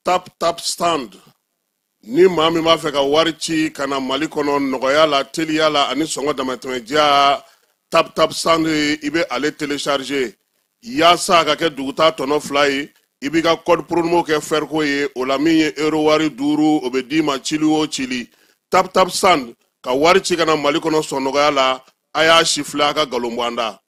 Tap Tap Send. Ni maa min b'a fɛ ka wari ci ka na Mali kɔnɔ nɔgɔya la, teliya la ani sɔngɔ damatɛmɛdiya, Tap Tap Send, i bɛ ale télécharger yaasa a ka kɛ duguta tɔnɔ 2 ye. I b'i ka code promo kɛ Ferco ye, o la min ye euro wari 5, o bɛ d'i ma cili o cili. Tap Tap Send ka wari ci ka na Mali kɔnɔ sɔn nɔgɔya la, a y'a sifilɛ a ka nkalon bɔ an da.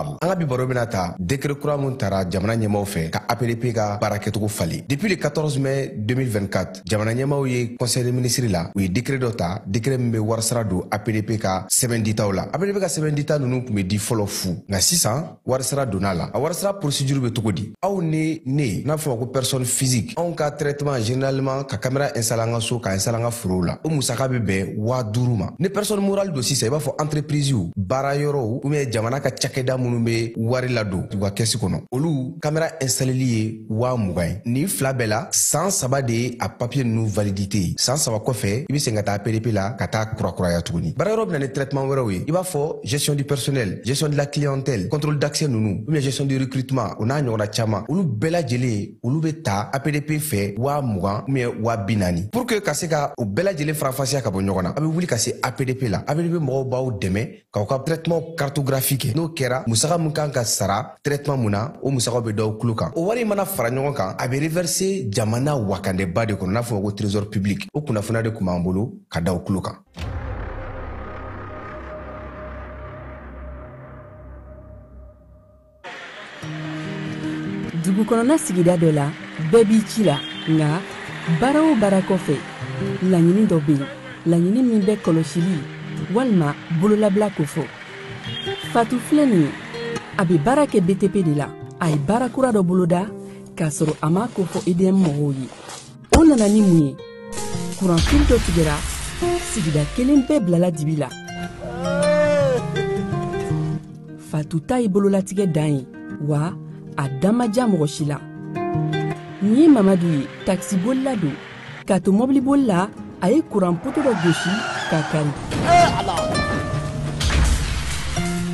An ka bi baro bɛna ta décret kura mun tara jamana ɲɛmaaw fɛ ka APDP ka baara kɛcogo falen. Depuis le 14 mai 2024, jamana ɲɛmaaw ye conseil des ministres la, u ye décret dɔ ta, décret min bɛ warisara don APDP ka sɛbɛn ditaw la. APDP ka sɛbɛn dita ninnu tun bɛ di fɔlɔ fu, nka sisan warisara donna la. A warisara procédure bɛ cogo di? Aw ni ne, n'a fɔ ma ko personne physique, anw ka traitement généralement ka caméra installer an ka so, ka installer an ka forow la, o musaka bɛ bɛn 5000 ma. Ni personne morale don sisan, i b'a fɔ entreprise, baara yɔrɔw ou bien jamana ka cakɛda minnu bɛ wari ladon u ka kɛsi kɔnɔ, olu caméra installeli ye 20,000 ye. Nin fila bɛɛ la, san 3 de ye a papier ninnu validité ye. San 3 kɔfɛ, i bɛ segin ka taa APDP la ka taa kurakuraya tuguni. Baara yɔrɔ bɛ na ni traitement wɛrɛw ye, i b'a fɔ gestion du personnel, gestion de la clientèle, contrôle d'accès ninnu, ou bien gestion du recrutement, o n'a ɲɔgɔnna caman. Olu bɛɛ lajɛlen, olu bɛ ta APDP fɛ 20,000 ou bien 40,000. Pour que ka se ka o bɛɛ lajɛlen faranfasiya ka bɔ ɲɔgɔn na, a bɛ wuli ka se APDP la. APDP mɔgɔw b'aw dɛmɛ k'aw ka traitement cartographie kɛ. N'o kɛra, musaka mun kan ka sara traitement mun na, o musakaw bɛ d'aw tulo kan. O wari mana fara ɲɔgɔn kan, a bɛ reverser jamana wakandeba de kɔnɔ, n'a fɔ ko trésor public. O kunnafoniya de tun b'an bolo ka d'aw tulo kan. Dugu kɔnɔna sigida dɔ la, bɛɛ b'i ci la, nka baara o baara kɔfɛ, laɲini dɔ bɛ yen, laɲini min bɛ kɔlɔsili walima bololabila kofɔ. Fatu filɛ nin ye, a bɛ baara kɛ BTP de la. A ye baara kura dɔ boloda k'a sɔrɔ a m'a kofɔ EDM mɔgɔw ye. O nana ni mun ye? Kuranfili dɔ tigɛra, sigida kelen bɛɛ bilala dibi la. Fatu ta ye bololatigɛ dan ye, wa a dan ma diya mɔgɔ si la. Nin ye Mamadu ye, takisibolila don. K'a to mɔbiliboli la, a ye kuran poto dɔ gosi k'a kari.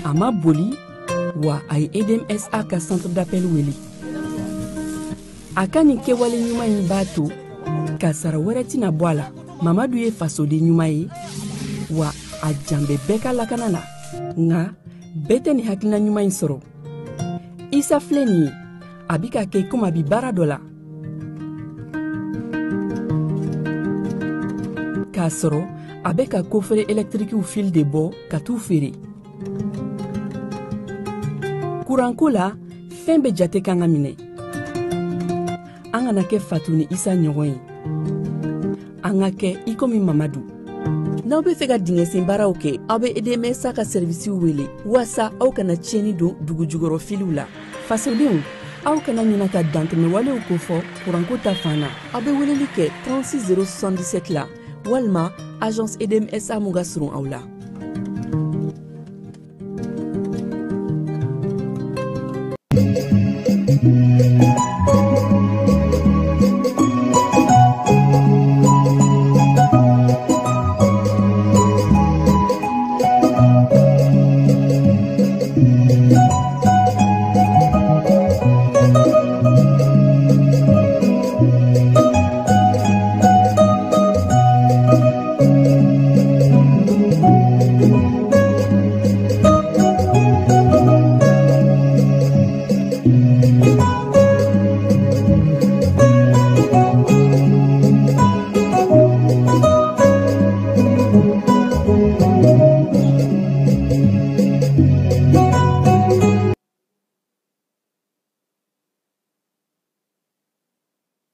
A ma boli, wa a ye EDMSA ka centre d'appel wele. A ka nin kɛwale ɲuman in b'a to kasara wɛrɛ tɛna bɔ a la. Mamadu ye fasoden ɲuman ye, wa a jan bɛ bɛɛ ka lakana la. Nka bɛɛ tɛ nin hakilina ɲuman in sɔrɔ. Isa filɛ nin ye, a bɛ ka kɛ komi a bɛ baara dɔ la, k'a sɔrɔ a bɛ ka kofere ɛlɛtirikiw fil de bɔ ka t'u feere. Kuranko la, fɛn bɛɛ jate kan ka minɛ. An kana kɛ Fatu ni Isa ɲɔgɔn ye, an ka kɛ i komi Mamadu. N'aw bɛ fɛ ka dingɛsen baaraw kɛ, aw bɛ EDMSA ka sɛrivisiw wele waasa aw kana tiɲɛni don dugu jukɔrɔ filiw la. Fasodenw, aw kana ɲina ka dantɛmɛwalew kofɔ kuranko ta fan na. Aw bɛ weleli kɛ 36 077 la walima agence EDMSA mun ka surun aw la.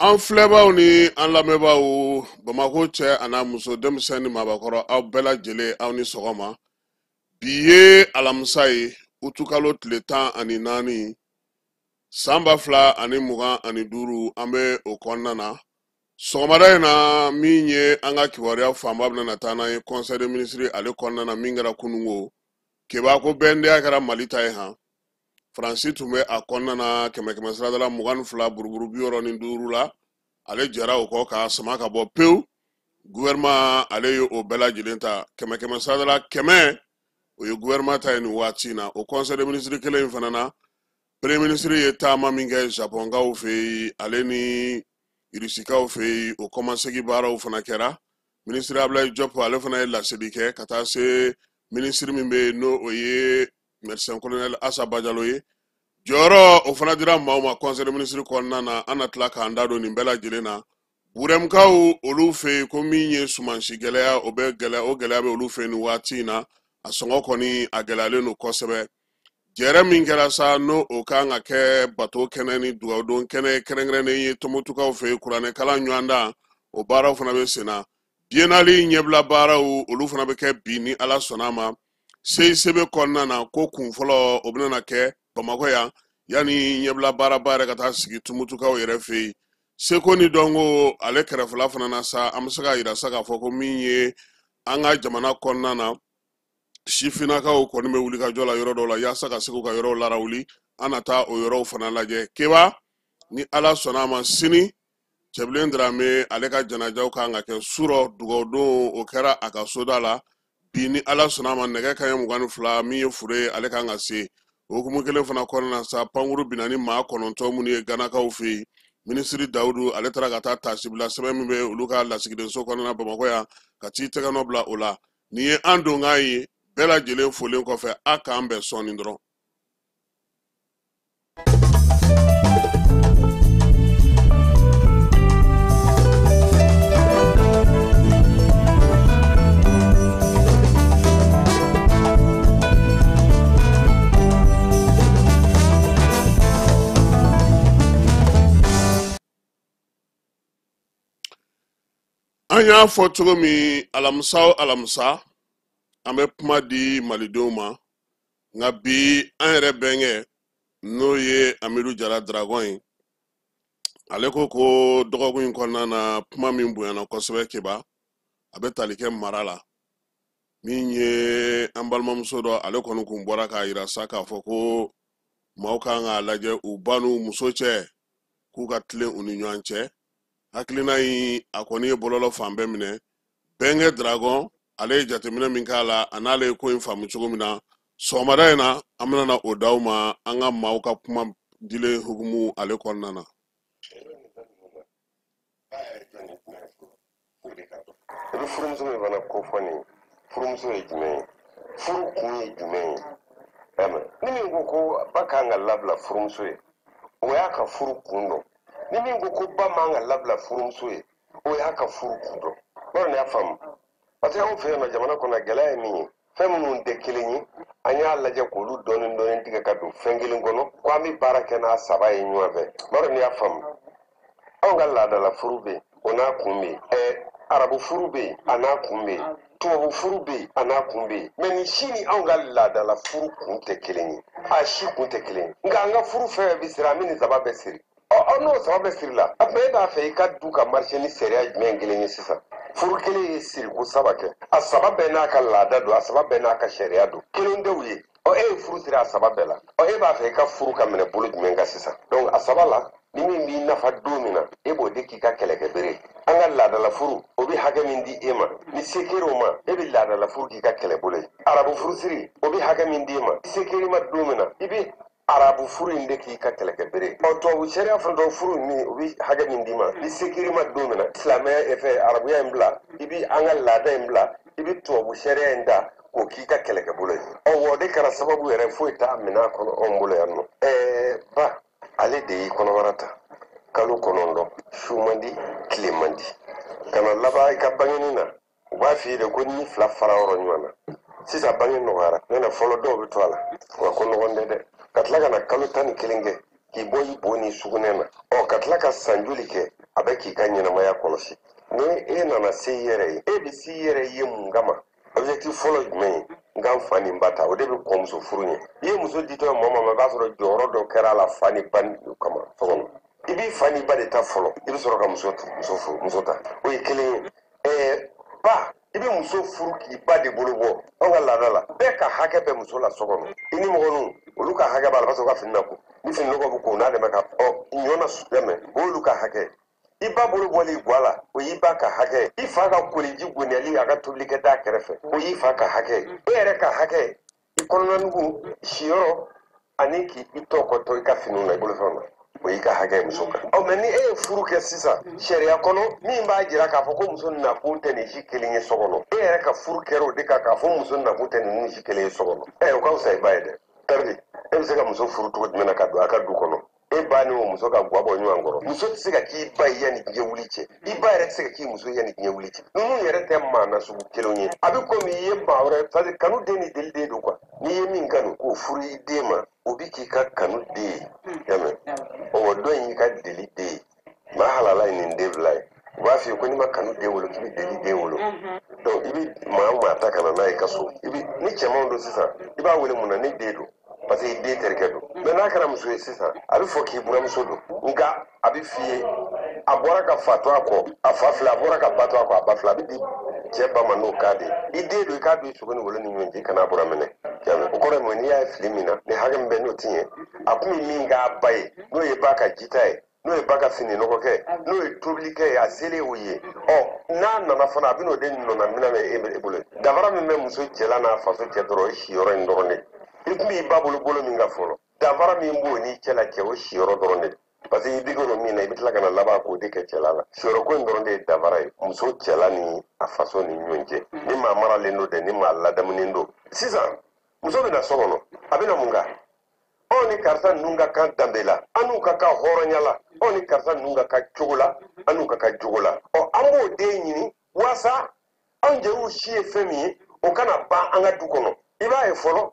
An filɛbaw ni an lamɛnbaaw, Bamakɔ cɛ a n'a muso, denmisɛn ni maabakɔrɔ, aw bɛɛ lajɛlen aw ni sɔgɔma. Bi ye alamisa ye, utukalo tile 14, san 2025, an bɛ o kɔnɔna na. Sɔgɔmada in na, min ye an ka kibaruya fanba bɛna na taa n'an ye conseil des ministres ale kɔnɔna na, min kɛra kununko. Keba ko bɛndenya kɛra Mali ta ye han. Faransi tun bɛ a kɔnɔna na kɛmɛ kɛmɛ sirada la 22 buruburu 65 la, ale jɛra o kɔ k'a sama ka bɔ pewu. Gouvernement ale ye o bɛɛ lajɛlen ta kɛmɛ kɛmɛ sirada la 100, o ye gouvernement ta ye nin waati in na. O conseil des ministres kelen in fana na, premier ministre ye taama min kɛ Japonkaw fɛ yen, ale ni Irisikaw fɛ yen, o kɔmasegin baaraw fana kɛra. Minisiri Abulayi Jɔpu ale fana ye laseli kɛ ka taa se minisiri min bɛ yen, n'o o ye médecin colonel Asa Bajalo ye. Jɔyɔrɔ o fana dira maaw ma conseil des ministres kɔnɔna na. An na tila k'an da don nin bɛɛ lajɛlen na. Burɛmukaw olu fɛ yen, ko min ye sumansi gɛlɛya, o bɛ gɛlɛya, o gɛlɛya bɛ olu fɛ yen nin waati in na. A sɔngɔ kɔni a gɛlɛyalen don kosɛbɛ. Jɛrɛ min kɛra sa, n'o o kan ka kɛ bato kɛnɛ ni dugawudon kɛnɛ kɛrɛnkɛrɛnnen ye Tɔnbukutukaw fɛ yen, kuranɛkalan ɲɔgɔndan, o baaraw fana bɛ sen na. Biennale ɲɛbila baaraw olu fana bɛ kɛ bi ni Ala sɔnna a ma. CICB kɔnɔna na, ko kun fɔlɔ o bɛna kɛ Bamakɔ yan, yanni ɲɛbila baaraba yɛrɛ ka taa sigi Tumutukaw yɛrɛ fɛ yen. Seko ni dɔnko ale kɛrɛfɛla fana na sa, an bɛ se k'a yira sa k'a fɔ ko min ye an ka jamana kɔnɔna na, sifinnakaw kɔni bɛ wuli ka jɔ la yɔrɔ dɔw la yaasa ka se k'u ka yɔrɔw larawuli. An na taa o yɔrɔw fana lajɛ. Keba, ni Ala sɔnna a ma, sini Cɛbilen Darame ale ka janajaw kan ka kɛ surɔ, dugawudon o kɛra a ka soda la. Bi ni Ala sɔnna a ma, nɛgɛ kanɲɛ 22, min ye fure ye, ale kan ka se. O hukumu kelen fana kɔnɔna na sa, pankuru binna ni maa 9 minnu ye Ganakaw fɛ yen, minisiri Dawudu ale taara ka taa taasibila sɛbɛn min bɛ olu ka lasigidenso kɔnɔna na Bamakɔ yan, ka t'i tɛgɛ nɔ bila o la. Nin ye an donkan ye. Bɛɛ lajɛlen folen kɔfɛ, a k'an bɛn sɔɔni dɔrɔn. An y'a fɔ cogo min, alamisa o alamisa an bɛ kuma di malidenw ma, nka bi an yɛrɛ bɛnkɛ, n'o ye Amidu Jara Dragon ye, ale ko ko dɔgɔkun in kɔnɔna na, kuma min bonyana kosɛbɛ Keba, a bɛ tali kɛ mara la. Min ye an balimamuso dɔ, ale kɔni kun bɔra k'a yira sa k'a fɔ ko maaw kan k'a lajɛ u ba n'u muso cɛ, k'u ka tilen u ni ɲɔgɔn cɛ. Hakilina in a kɔni ye bɔlɔlɔ fan bɛɛ minɛ. Bɛnkɛ Dragon ale ye jateminɛ min k'a la, a n'ale ye ko in faamu cogo min na, sɔgɔmada in na an bɛna na o d'aw ma an ka maaw ka kuma dilen hukumu ale kɔnɔna na. I bɛ furumuso min fana ko fɔ nin ye, furumuso ye jumɛn ye, furu kun ye jumɛn ye? Ni min ko ko ba kan ka labila furumuso ye, o y'a ka furu kun dɔn. Ni min ko ko ba man ka labila furumuso ye, o y'a ka furu kun dɔn. Bari nin y'a faamu, parce que anw fɛ yan nɔ jamana kɔnɔ, gɛlɛya ye min ye, fɛn minnu tɛ kelen ye, an y'a lajɛ k'olu dɔɔni dɔɔni tigɛ ka don fɛn kelen kɔnɔ, ko an bɛ baara kɛ n'a saba ye ɲɔgɔn fɛ. Bari nin y'a faamu, anw ka laadala furu bɛ yen, o n'a kun bɛ yen. Arabu furu bɛ yen, a n'a kun bɛ yen. Tubabu furu bɛ yen, a n'a kun bɛ yen. Mɛ nin si ni anw ka laadala furu kun tɛ kelen ye, a si kun tɛ kelen ye. Nka an ka furu fɛn fɛn bɛ siri, an bɛ nin saba bɛɛ siri. Ɔ, n'o saba bɛɛ siri la, a tuma e b'a fɛ i ka du ka marcher ni sariya jumɛn kelen ye sisan? Furu kelen ye siriko saba kɛ, a saba bɛɛ n'a ka laada don, a saba bɛɛ n'a ka sariya don, kelen tɛw ye. Ɔ, e ye furu siri a saba bɛɛ la, ɔ, e b'a fɛ i ka furu ka minɛ bolo jumɛn kan sisan? Donc a saba la, ni min b'i nafa don min na, e b'o de k'i ka kɛlɛkɛbere. An ka laadala furu, o bɛ hakɛ min di e ma, ni se kɛra o ma, e bɛ laadala furu k'i ka kɛlɛbolo ye. Arabu furusiri, o bɛ hakɛ min di e ma, se kɛra i ma don min na, i bɛ arabu furu in de k'i ka kɛlɛkɛbere. Ɔ, tubabu sariya fana dɔw furu min, o bɛ hakɛ min d'i ma, ni se kɛra i ma don min na, silamɛya fɛ arabuya in bila, i bɛ an ka laada in bila, i bɛ tubabu sariya in ta k'o k'i ka kɛlɛkɛbolo ye. Ɔ, o de kɛra sababu yɛrɛ foyi t'a minɛ a kɔnɔ anw bolo yan nɔ. Ba ale de y'i kɔnɔbara ta kalo 9, su man di, tile man di, ka na laban i ka bangeni na, u b'a f'i ye de ko ni fila fara yɔrɔ ɲɔgɔn na. Sisan bange nɔgɔyara, n'o tɛ fɔlɔ dɔw bɛ to a la, wa ko nɔgɔn tɛ dɛ. Ka tila ka na kalo 11 kɛ k'i bɔ i bo ni sugunɛ na, ɔ, ka tila ka san joli kɛ a bɛ k'i ka ɲɛnamaya kɔlɔsi. Ni e nana se i yɛrɛ ye, e bɛ se i yɛrɛ ye mun kama? Objectif fɔlɔ jumɛn ye? N ka n fa ni n ba ta, o de bɛ kɔn muso furu ɲɛ. I ye muso ditɔ ye mɔgɔ ma, i b'a sɔrɔ jɔyɔrɔ dɔ kɛra a la fa ni ba kama so kɔnɔ. I b'i fa ni ba de ta fɔlɔ, i bɛ sɔrɔ ka muso furu, muso ta. O ye kelen ye. Ba, i bɛ muso furu k'i ba de bolo bɔ. Anw ka laada la, bɛɛ ka hakɛ bɛ muso la so kɔnɔ. I ni mɔgɔninw, olu ka hakɛ b'a la, parce que u ka fini na ko. Ni fini nɔgɔ bɛ ko, n'a dɛmɛ ka, ɔ, ɲɔ na dɛmɛ, o y'olu ka hakɛ. I ba bolo bɔli gwa la, o y'i ba ka hakɛ. I fa ka koliji gonyali a ka tobilikɛ da kɛrɛfɛ, o y'i fa ka hakɛ. E yɛrɛ ka hakɛ, i kɔnɔna nugu, siyɔrɔ, ani k'i tɔ kɔtɔ i ka finiw na, i bolofɛnw na. O y'i ka hakɛ ye muso kan. Ɔ, mɛ ni e ye furu kɛ sisan sariya kɔnɔ min b'a jira k'a fɔ ko muso nakun tɛ nin si kelen ye so kɔnɔ, e yɛrɛ ka furu kɛra o de kan k'a fɔ muso nakun tɛ ninnu si kelen ye so kɔnɔ. Ɛ, o ka fisa i ba ye dɛ. Tari, e bɛ se ka muso furu cogo jumɛn na ka don a ka du kɔnɔ? E ba ni o muso ka gwa bɔ ɲɔgɔn kɔrɔ. Muso tɛ se ka k'i ba ye yanni diɲɛ wuli cɛ, i ba yɛrɛ tɛ se ka k'i muso yanni diɲɛ wuli cɛ. Ninnu yɛrɛ tɛ maa nasugu kelen ye. A bɛ komi i ye maa wɛrɛ, c'est à dire kanu den ni deli den don quoi. N'i ye min kanu k'o furu i den ma, o bi k'i ka kanu den ye, y'a mɛn? Ɔ, dɔ in y'i ka deli den ye. Maa halala ye nin den fila ye. U b'a f'i ye ko n'i ma kanu den wolo, k'i bɛ deli den wolo. Donc i bɛ maa o maa ta ka na n'a ye i ka so, i bɛ ni cɛmanw don sisan, i b'a wele mun na? Ne den don, parce que i den terikɛ don. Mɛ n'a kɛra muso ye sisan, a bɛ fɔ k'i buramuso don, nka a bɛ f'i ye a bɔra ka fa to a kɔ, a fa filɛ, a bɔra ka ba to a kɔ, a ba filɛ. A bɛ di cɛ ba ma n'o k'a de ye. I den don, i k'a don i sogo ni wolo ni ɲɔgɔn cɛ, i kana a bura minɛ. O kɔrɔ ye mun ye? N'i y'a ye fili min na, ni hakɛ min bɛ n'o ti ɲɛ, a kun bɛ min k'a ba ye, n'o ye ba ka jita ye, n'o ye ba ka fini nɔgɔ kɛ, n'o ye tobili kɛ ye, a selen o ye. Ɔ, n'a nana fana, a bɛ n'o de nɔna minɛ bɛ e bolo. Danfara min bɛ muso cɛla n'a faso cɛ dɔrɔn, o ye siyɔrɔ in dɔrɔn de ye. I tun b'i ba bolo bolo min kan fɔlɔ, danfara min b'o n'i cɛla cɛ, o siyɔrɔ dɔrɔn de. Parce que i degero min na, i bɛ tila ka na laban k'o de kɛ cɛla la. Siyɔrɔ ko in dɔrɔn de ye danfara ye muso cɛla ni a faso ni ɲɔgɔn cɛ. Ni maa maralen don dɛ, ni maa ladamunen don. Sisan muso bɛ na so kɔnɔ, a bɛ na mun kan? Anw ni karisa ninnu ka kan danbe la, an n'u ka kan hɔrɔnya la, anw ni karisa ninnu ka kan cogo la, an n'u ka kan jogo la. Ɔ, an b'o den ɲini waasa anw jɛriw si ye fɛn min ye, o kana ban an ka du kɔnɔ. I b'a ye fɔlɔ,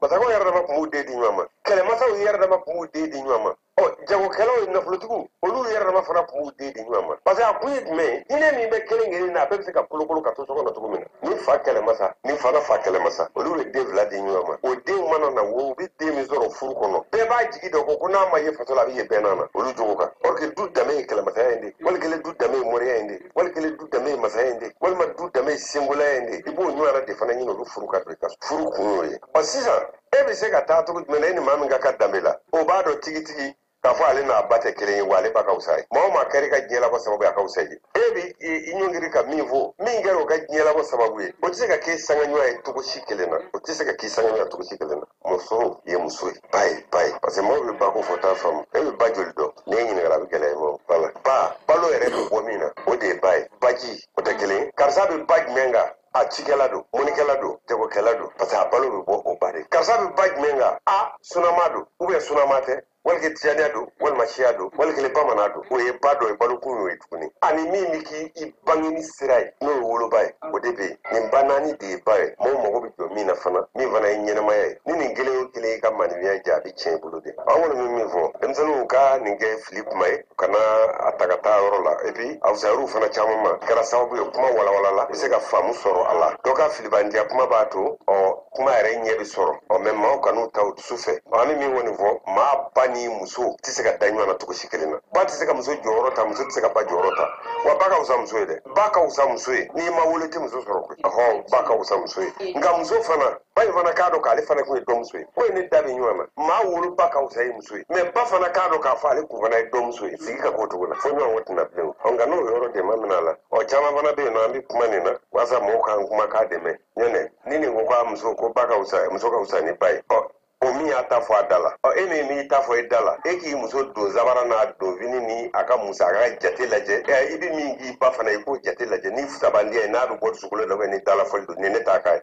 masakɛw yɛrɛ dama tun b'u den di ɲɔgɔn ma, kɛlɛmasaw yɛrɛ dama tun b'u den di ɲɔgɔn ma, ɔ, jagokɛlaw ye nafolotigiw, olu yɛrɛ dama fana tun b'u den di ɲɔgɔn ma. Parce que a kun ye jumɛn ye? Hinɛ min bɛ kelen kelen na, a bɛɛ bɛ se ka kolokolo ka to so kɔnɔ cogo min na. Ni fa kɛlɛmasa ni fana fa kɛlɛmasa, olu bɛ den fila di ɲɔgɔn ma. O denw mana na wo, u bɛ den min sɔrɔ furu kɔnɔ, bɛɛ b'a jigi dɔn ko n'a ma ye faso la, a bɛ ye bɛɛ n'a na olu jogo kan. Or que du danbe ye kɛlɛmasaya in de, wali kelen du danbe ye moriya in de, wali kelen du danbe ye masaya in de, walima du danbe ye sengolaya in de. I b'o ɲɔgɔn de fana ɲini olu furu ka don i ka furu kun y'o ye. Ɔ, sisan e bɛ se ka taa cogo jumɛn na? E ni maa min ka kan danbe la, o b'a dɔn tigitigi k'a fɔ ale n'a ba tɛ kelen ye, wa ale ba ka fisa ye. Maa o maa kɛra i ka diɲɛ labɔ sababu ye, a ka fisa ye. E bɛ i ɲɔngiri ka min fɔ, min kɛra o ka diɲɛ labɔ sababu ye, o tɛ se ka k'e sangaɲɔgɔn ye cogo si kelen na. O tɛ se ka k'i sangaɲɔgɔn cogo si kelen na. Muso ye muso ye, ba ye ba ye. Parce que maaw bɛ ba ko fɔ t'a faamu. E bɛ ba joli dɔn? N'e ɲininkara, a bɛ gɛlɛya i ma. Wala ba, balo yɛrɛ bɛ bɔ min na, o de ye ba ye. Baji, o tɛ kelen ye. Karisa bɛ ba jumɛn kan? A cikɛla don, mɔnikɛla don, jagokɛla don, parce que a balo bɛ bɔ o ba de. Karisa bɛ ba jumɛn kan? A sunama don, ou bien sunama tɛ, wali tijaniya don, walima siya don, wali kelen bamanan don, o ye ba dɔ ye, balokun y'o ye tuguni. Ani min bɛ k'i bangeni sira ye, n'o ye woloba ye, o de bɛ yen. Nin ba naani de ye ba ye. Maaw mago bɛ jɔ min na fana, min fana ye ɲɛnɛmaya ye, ni nin kelen o kelen y'i ka maninfinya ja, a bɛ tiɲɛ i bolo de. An kɔni bɛ min fɔ denmisɛnninw ka nin kɛ fili kuma ye, u kana a ta ka taa yɔrɔ la. Et puis a fisayar'u fana caman ma, kɛra sababu ye kuma walawala la, u bɛ se ka faamu sɔrɔ a la. Dɔ ka filibandiya kuma b'a to, ɔ, kuma yɛrɛ ɲɛ bɛ sɔrɔ. Ɔ, mɛ maaw kan'u ta u dusu fɛ. An bɛ min kɔni fɔ, maa ba ni muso tɛ se ka da ɲɔgɔn na cogo si kelen na. Ba tɛ se ka muso jɔyɔrɔ ta, muso tɛ se ka ba jɔyɔrɔ ta. Wa ba ka fisa muso ye dɛ, ba ka fisa muso ye. N'i ma wolo, i tɛ muso sɔrɔ koyi. Ɔhɔn, ba ka fisa muso ye. Nka muso fana, ba in fana k'a dɔn k'ale fana kun ye dɔmuso ye. Ko in ni da bɛ ɲɔgɔn na. Maa wolo ba ka fisa ye muso ye, mɛ ba fana k'a dɔn k'a fɔ ale kun fana ye dɔmuso ye. Sigi ka k'o cogo la, fo ɲɔgɔn ko tɛna bilen o. Nka n'o yɔrɔ de ma minɛ a la, ɔ, caman fana bɛ yen nɔ, an bɛ kuma nin na walasa mɔgɔw k'an kuma k'a dɛmɛ. Ɲɛnɛ ni nin ko k'a muso ko ba ka fisa, muso ka fisa ni ba ye, ɔ, o min y'a ta fɔ a da la, ɔ, e min m'i ta fɔ i da la, e k'i muso don zabara n'a don fini ni a ka musaka jate lajɛ. Ɛ, i bɛ min k'i ba fana, i k'o jate lajɛ ni fisabandiya ye, n'a bɛ bɔ dusukolo la, ni dala fɔli don, ni ne t'a k'a ye.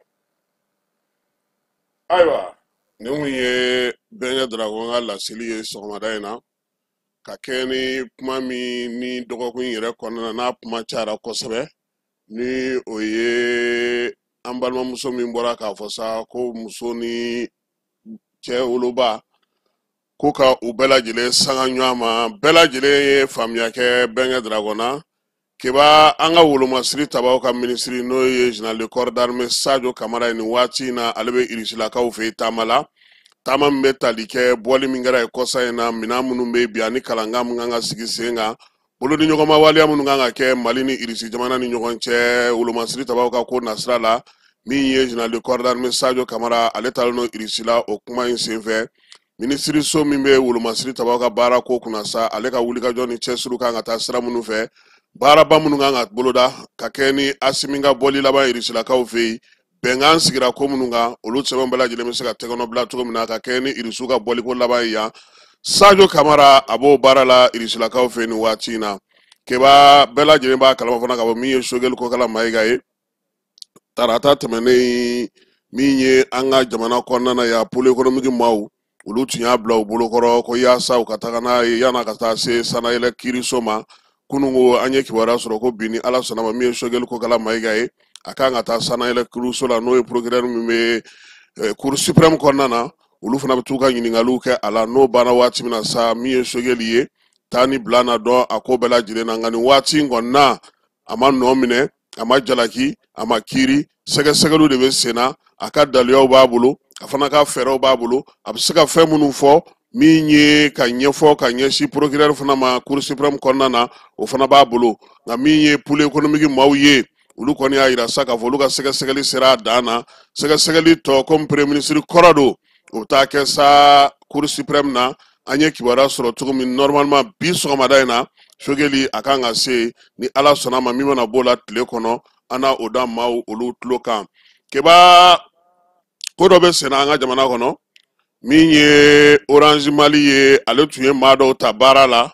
Ayiwa, nin kun ye Bɛnkɛ Daragon ka laseli ye sɔgɔmada in na, ka kɛ ni kuma min ni dɔgɔkun in yɛrɛ kɔnɔna na, n'a kuma cayara kosɛbɛ, ni o ye an balimamuso min bɔra k'a fɔ sa ko muso ni cɛ woloba ko ka u bɛɛ lajɛlen sanga ɲɔgɔn ma. Bɛɛ lajɛlen ye faamuya kɛ Bɛnkɛ Daragon na. Keba, an ka wolomasiri tabaw ka minisiri, n'o ye général de corps d'armée Sadio Kamara ye, nin waati in na ale bɛ Irisilakaw fɛ yen taama la, taama min bɛ tali kɛ bɔli min kɛra yen kɔsa in na, minɛn minnu bɛ yen bi, ani kalankan min kan ka sigi sen kan, bolo ni ɲɔgɔnma waleya minnu kan ka kɛ Mali ni Irisi jamana ni ɲɔgɔn cɛ wolomasiri tabaw ka ko nasira la. Min ye général de corps d'armée Sadio Kamara, ale taalen don Irisi la o kuma in senfɛ. Minisiriso min bɛ wolomasiri tabaw ka baara ko kunna sa, ale ka wulikajɔ ni cɛsiriw kan ka taa sira minnu fɛ, baaraba minnu kan ka boloda ka kɛ ni Asimi ka bɔli laban Irisilakaw fɛ yen, bɛnkan sigira ko minnu kan, olu sɛbɛn bɛɛ lajɛlen bɛ se ka tɛgɛnɔ bila cogo min na ka kɛ ni Irisiw ka bɔliko laban ye yan. Sajo Kamara, a b'o baara la Irisilakaw fɛ nin waati in na. Keba bɛɛ lajɛlen b'a kalama fana k'a fɔ min ye Sogɛli Kokala Mayiga ye, tarata tɛmɛnen min ye an ka jamana kɔnɔna na yan, pôle économique maaw olu tun y'a bila u bolokɔrɔ ko yaasa u ka taga n'a ye yan'a ka taa se sanayɛlɛ kiiriso ma. Kununko an ye kibaruya sɔrɔ ko bi ni Ala sɔnna ma, min ye Sogɛli Kokala Mayiga ye, a kan ka taa sanayɛlɛ kiiriso la, n'o ye procureur min bɛ cour suprême kɔnɔna na. Olu fana bɛ t'u ka ɲininkaliw kɛ a la. N'o banna waati min na sa, min ye Sogɛli ye, taa ni bila na dɔn a ko bɛɛ lajɛlen na. Nka nin waati in kɔni na, a ma nɔ minɛ, a ma jalaki, a ma kiiri, sɛgɛsɛgɛliw de bɛ sen na. A ka daluyaw b'a bolo, a fana ka fɛɛrɛw b'a bolo, a bɛ se ka fɛn minnu fɔ min ye ka ɲɛfɔ ka ɲɛsin procureur fana ma cour suprême kɔnɔna na, o fana b'a bolo. Nka min ye pôle économique maaw ye, olu kɔni y'a yira sa k'a fɔ olu ka sɛgɛsɛgɛli sera a dan na. Sɛgɛsɛgɛli tɔ, komi premier ministre kɔrɔ don, o bɛ taa kɛ sa cour suprême na. An ye kibaruya sɔrɔ cogo min, normalement bi sɔgɔmada in na, Sogɛli a kan ka se. Ni Ala sɔnna ma, min mana b'o la tile kɔnɔ, an na o da maaw olu tulo kan. Keba, ko dɔ bɛ senna an ka jamana kɔnɔ, min ye Orange Mali ye. Ale tun ye maa dɔw ta baara la,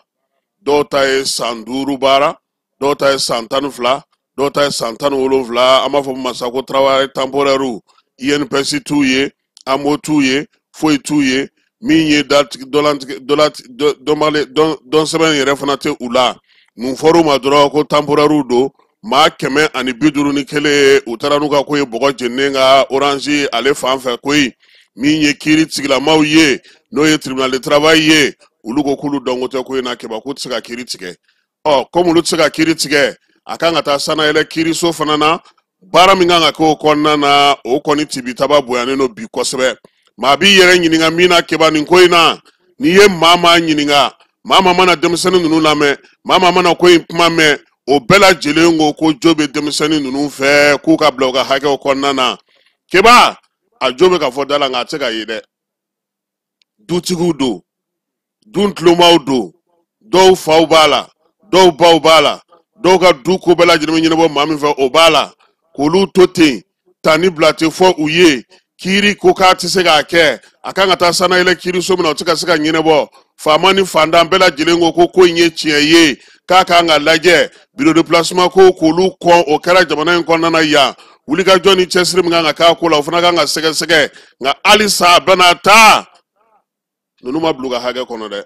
dɔw ta ye san 5 baara, dɔw ta ye san 12, dɔw ta ye san 17. An b'a fɔ min ma sa ko travail temporaire. INPS t'u ye, AMO t'u ye, foyi t'u ye. Min ye dɔn sɛbɛn yɛrɛ fana tɛ u la. Mun fɔr'u ma dɔrɔn ko temporaire don. Maa 151, u taara n'u ka ko ye bɔgɔ jeninen ka Orange ale fan fɛ koyi. Min ye kiiri tigilamaw ye, n'o ye tribunal de travail ye, olu ko k'olu dɔnko tɛ ko in na. Keba, k'u tɛ se ka kiiri tigɛ. Ɔ, komi olu tɛ se ka kiiri tigɛ, a kan ka taa sanayɛlɛ kiiriso fana na. Baara min kan ka kɛ o kɔnɔna na, o kɔni tibitaba bonyanen don bi kosɛbɛ. Maa b'i yɛrɛ ɲininka min na, Keba, nin ko in na, n'i ye maa maa ɲininka, maa maa mana denmisɛnnin ninnu lamɛn, maa maa mana ko in kuma mɛn, o bɛɛ lajɛlen ko ko jo bɛ denmisɛnnin ninnu fɛ, k'u ka bila u ka hakɛw kɔnɔna na. Keba, a jo bɛ ka fɔ da la, nka a tɛ se ka ye dɛ. Dutigiw don, dun tulomaw don, dɔw faw b'a la, dɔw baw b'a la, dɔw ka du ko bɛɛ lajɛlen bɛ ɲɛnabɔ maa min fɛ, o b'a la. K'olu to ten, tani bila tɛ fɔ u ye. Kiiri ko k'a tɛ se k'a kɛ, a kan ka taa sanayɛlɛ kiiriso min na, o tɛ ka se ka ɲɛnabɔ. Faama ni fantan bɛɛ lajɛlen ko ko ko in ye tiɲɛ ye, k'a kan ka lajɛ. Bureau de placement ko k'olu kɔn, o kɛra jamana in kɔnɔna na yan. Wulikajɔ ni cɛsiri min kan ka k'a ko la, o fana kan ka sɛgɛsɛgɛ. Nka halisa a bɛna taa, ninnu ma bila u ka hakɛ kɔnɔ dɛ.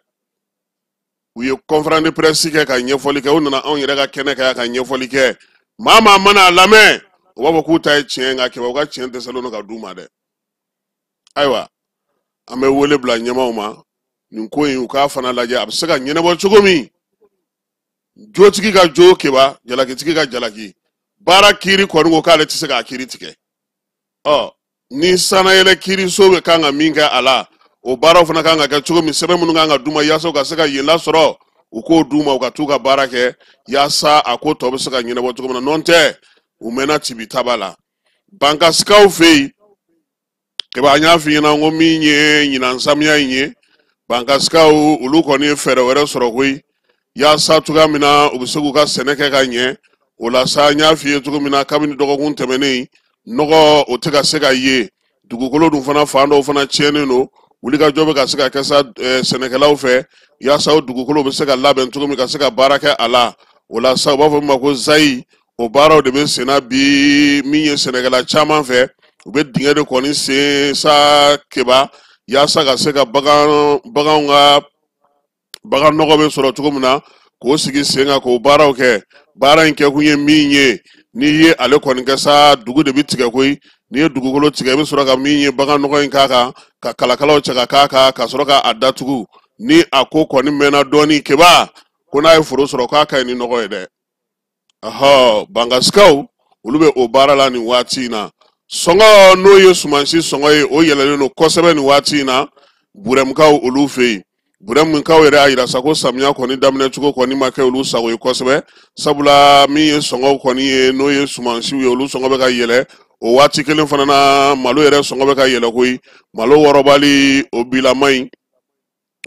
U ye conférence de presse kɛ ka ɲɛfɔli kɛ, u nana anw yɛrɛ ka kɛnɛ kan ka ɲɛfɔli kɛ. Maa maa mana a lamɛn, o b'a fɔ k'u ta ye tiɲɛ ye, nka Keba, u ka tiɲɛ dɛsɛlen don ka d'u ma dɛ. Ayiwa, an bɛ wele bila ɲɛmaaw ma nin ko in, u k'a fana lajɛ a bɛ se ka ɲɛnabɔ cogo min. Jotigi ka jo, Keba, jalakitigi ka jalaki. Baara kiiri kɔni ko k'ale tɛ se k'a kiiri tigɛ. Ɔ, ni sanayɛlɛ kiiriso bɛ kan ka min kɛ a la, o baaraw fana kan ka kɛ cogo min, sɛbɛn minnu kan ka d'u ma yaasa u ka se ka yen lasɔrɔ, u k'o d'u ma, u ka t'u ka baara kɛ yaasa a ko tɔ bɛ se ka ɲɛnabɔ cogo min na. N'o tɛ, u mɛnna tibitaba la Bankasikaw fɛ yen. Keba, an y'a f'i ɲɛna ko min ye ɲinan samiya in ye, Bankasikaw olu kɔni ye fɛɛrɛ wɛrɛ sɔrɔ koyi, yaasa cogoya min na u bɛ se k'u ka sɛnɛ kɛ ka ɲɛ. O la sa, an y'a f'i ye cogo min na kabini dɔgɔkun tɛmɛnen, nɔgɔ o tɛ ka se ka ye, dugukolo dun fana fan dɔw fana tiɲɛnen don. Wulikajɔ bɛ ka se ka kɛ sa sɛnɛkɛlaw fɛ yaasa o dugukolo bɛ se ka labɛn cogo min ka se ka baara kɛ a la. O la sa, u b'a fɔ min ma ko zayi, o baaraw de bɛ senna bi. Min ye sɛnɛkɛla caman fɛ, u bɛ dingɛ de kɔni sen sa, Keba, yaasa ka se ka baganw ka bagan nɔgɔ bɛ sɔrɔ cogo min na, k'o sigi sen kan k'o baaraw kɛ. Baara in kɛkun ye min ye, n'i ye ale kɔni kɛ sa, dugu de bɛ tigɛ koyi. N'i ye dugukolo tigɛ, i bɛ sɔrɔ ka min ye bagan nɔgɔ in k'a kan, ka kalakalaw cɛ ka k'a kan, ka sɔrɔ k'a datugu. Ni a ko kɔni mɛnna dɔɔni, Keba, ko n'a ye foro sɔrɔ, k'a ka ɲi ni nɔgɔ ye dɛ. Ɔhɔ, Bankasikaw olu bɛ o baara la nin waati in na. Sɔngɔ, n'o ye sumansi sɔngɔ ye, o yɛlɛlen don kosɛbɛ nin waati in na Burɛmukaw olu fɛ yen. Burɛmukaw yɛrɛ y'a yira sa ko samiya kɔni daminɛ cogo kɔni ma kɛ olu sago ye kosɛbɛ, sabula min ye sɔngɔw kɔni ye, n'o ye sumansiw ye, olu sɔngɔ bɛ ka yɛlɛ. O waati kelen fana na, malo yɛrɛ sɔngɔ bɛ ka yɛlɛ koyi. Malo wɔrɔbali o bilama in,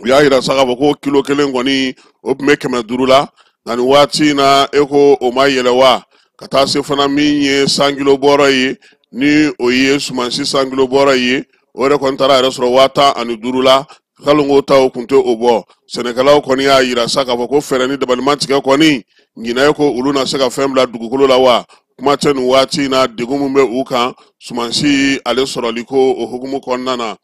u y'a yira sa k'a fɔ ko kilo kelen kɔni o tun bɛ 500 la, nka nin waati in na, e ko o ma yɛlɛ wa? Ka taa se fana min ye 100 kilo bɔrɔ ye, ni o ye sumansi 100 kilo bɔrɔ ye, o yɛrɛ kɔni taara yɛrɛ sɔrɔ 15 000 la. Salongo taw kun tɛ o bɔ. Sɛnɛkɛlaw kɔni y'a yira sa k'a fɔ ko fɛɛrɛ ni dabali ma tigɛ kɔni ɲinan ye, ko olu na se ka fɛn bila dugukolo la wa. Kuma tɛ nin waati in na, degun min bɛ u kan sumansi ale sɔrɔli ko o hukumu kɔnɔna na.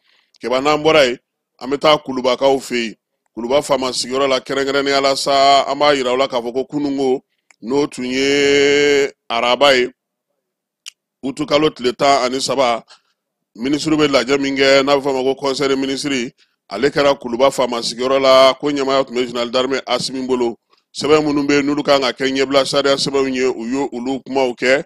Keba, n'an bɔra yen, an bɛ taa Kulubakaw fɛ yen, Kuluba faama sigiyɔrɔ la kɛrɛnkɛrɛnnenya la sa. An b'a yira u la k'a fɔ ko kununko, n'o tun ye araba ye, utukalo tile 13, minisiriw bɛ lajɛ min kɛ n'a bɛ fɔ a ma ko conseil des ministres, ale kɛra Kuluba faama sigiyɔrɔ la. Ko ɲɛmaaya tun bɛ général d'armée Asimi bolo. Sɛbɛn minnu bɛ yen n'olu kan ka kɛ ɲɛbila sariya sɛbɛnw ye, u ye olu kumaw kɛ.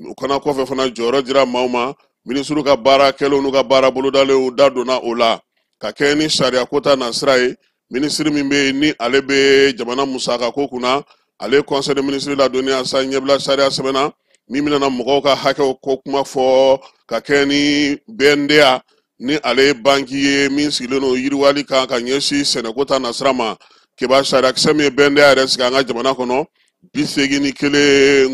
O fana kɔfɛ fana, jɔyɔrɔ dira maaw ma. Minisiriw ka baara kɛlenw n'u ka baara bolodalenw da donna o la ka kɛ ni sariya kota nasira ye. Minisiri min bɛ yen ni ale bɛ jamana musaka ko kunna, ale conseil des ministres ladɔnniya sa ɲɛbila sariya sɛbɛnna min bɛna mɔgɔw ka hakɛw ko kuma fɔ ka kɛ ni BNDA, ni ale ye banki ye min sigilen don yiriwali kan ka ɲɛsin sɛnɛko ta nasira ma. Keba, sariyakisɛ min ye BNDA yɛrɛ sigi an ka jamana kɔnɔ, 81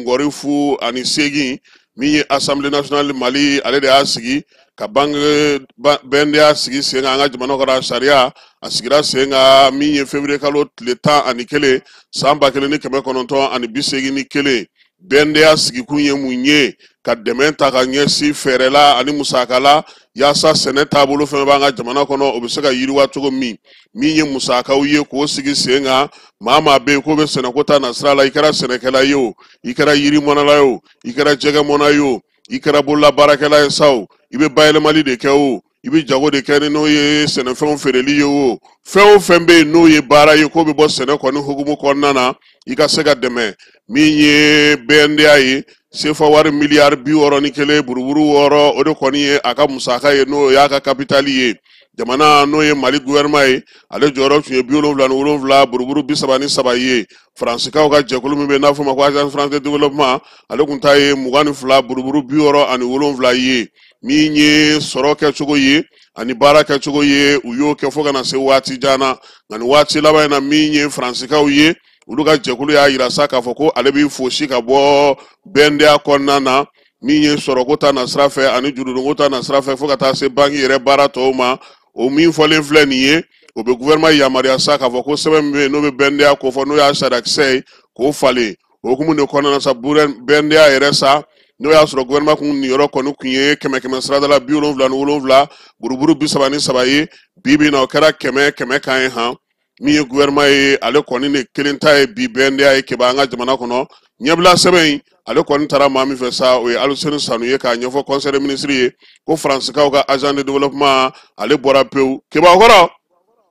008, min ye Assemblée nationale Mali, ale de y'a sigi ka banque BNDA sigi sen kan an ka jamana kɔnɔ. A sariya a sigira sen kan min ye février kalo tile 11 san 1981. BNDA sigikun ye mun ye? Ka dɛmɛ ta ka ɲɛsin fɛɛrɛ la ani musaka la, yaasa sɛnɛ taabolo fɛn b'an ka jamana kɔnɔ, o bɛ se ka yiriwa cogo min. Min ye musakaw ye k'o sigi sen kan, maa maa bɛ yen k'o bɛ sɛnɛko ta nasira la, i kɛra sɛnɛkɛla ye o, i kɛra yirimɔnala ye o, i kɛra jɛgɛmɔnna ye o, i kɛra bolola baarakɛla ye sa o, i bɛ bayɛlɛmali de kɛ o, i bɛ jago de kɛ ni n'o ye sɛnɛfɛnw feereli ye o, fɛn o fɛn bɛ yen n'o ye baara ye k'o bɛ bɔ sɛnɛ kɔni hukumu kɔnɔna na, i ka se ka dɛmɛ. Min ye BNDA ye, sefa wari miliyari 61 buruburu 6, o de kɔni ye a ka musaka ye, n'o y'a ka kapitali ye. Jamana, n'o ye Mali gouvernement ye, ale jɔyɔrɔ tun ye 77 buruburu 33 ye. Faransikaw ka jɛkulu min bɛ n'a fɔ ma ko Agence française de développement, ale tun ta ye 22 buruburu 67 ye. Min ye sɔrɔ kɛcogo ye ani baara kɛcogo ye, u y'o kɛ fo ka na se waati jan na. Nka nin waati laban in na, min ye faransikaw ye, olu ka jɛkulu y'a yira sa k'a fɔ ko ale b'i fosi ka bɔ BNDA kɔnɔna na, min ye sɔrɔko ta nasira fɛ ani jurudonko ta nasira fɛ, fo ka taa se banki yɛrɛ baara tɔw ma. O min fɔlen filɛ nin ye, o bɛ gouvernement yamaruya sa k'a fɔ ko sɛbɛn min bɛ yen n'o bɛ BNDA kofɔ, n'o y'a sariyakisɛ ye, k'o falen. O hukumu de kɔnɔna na sa, BNDA yɛrɛ sa, n'o y'a sɔrɔ gouvernement kun niyɔrɔ kɔni tun ye kɛmɛ kɛmɛ sirada la 77 buruburu 33 ye, bi bi in na o kɛra 100 100 kan ye han. Min ye gouvernement ye, ale kɔni de kelen ta ye bi BNDA ye. Keba, an ka jamana kɔnɔ, ɲɛbila sɛbɛn in, ale kɔni taara maa min fɛ sa, o ye Aluseni Sanu ye, k'a ɲɛfɔ conseil des ministres ye ko faransikaw ka agent de développement, ale bɔra pewu. Keba, o kɔrɔ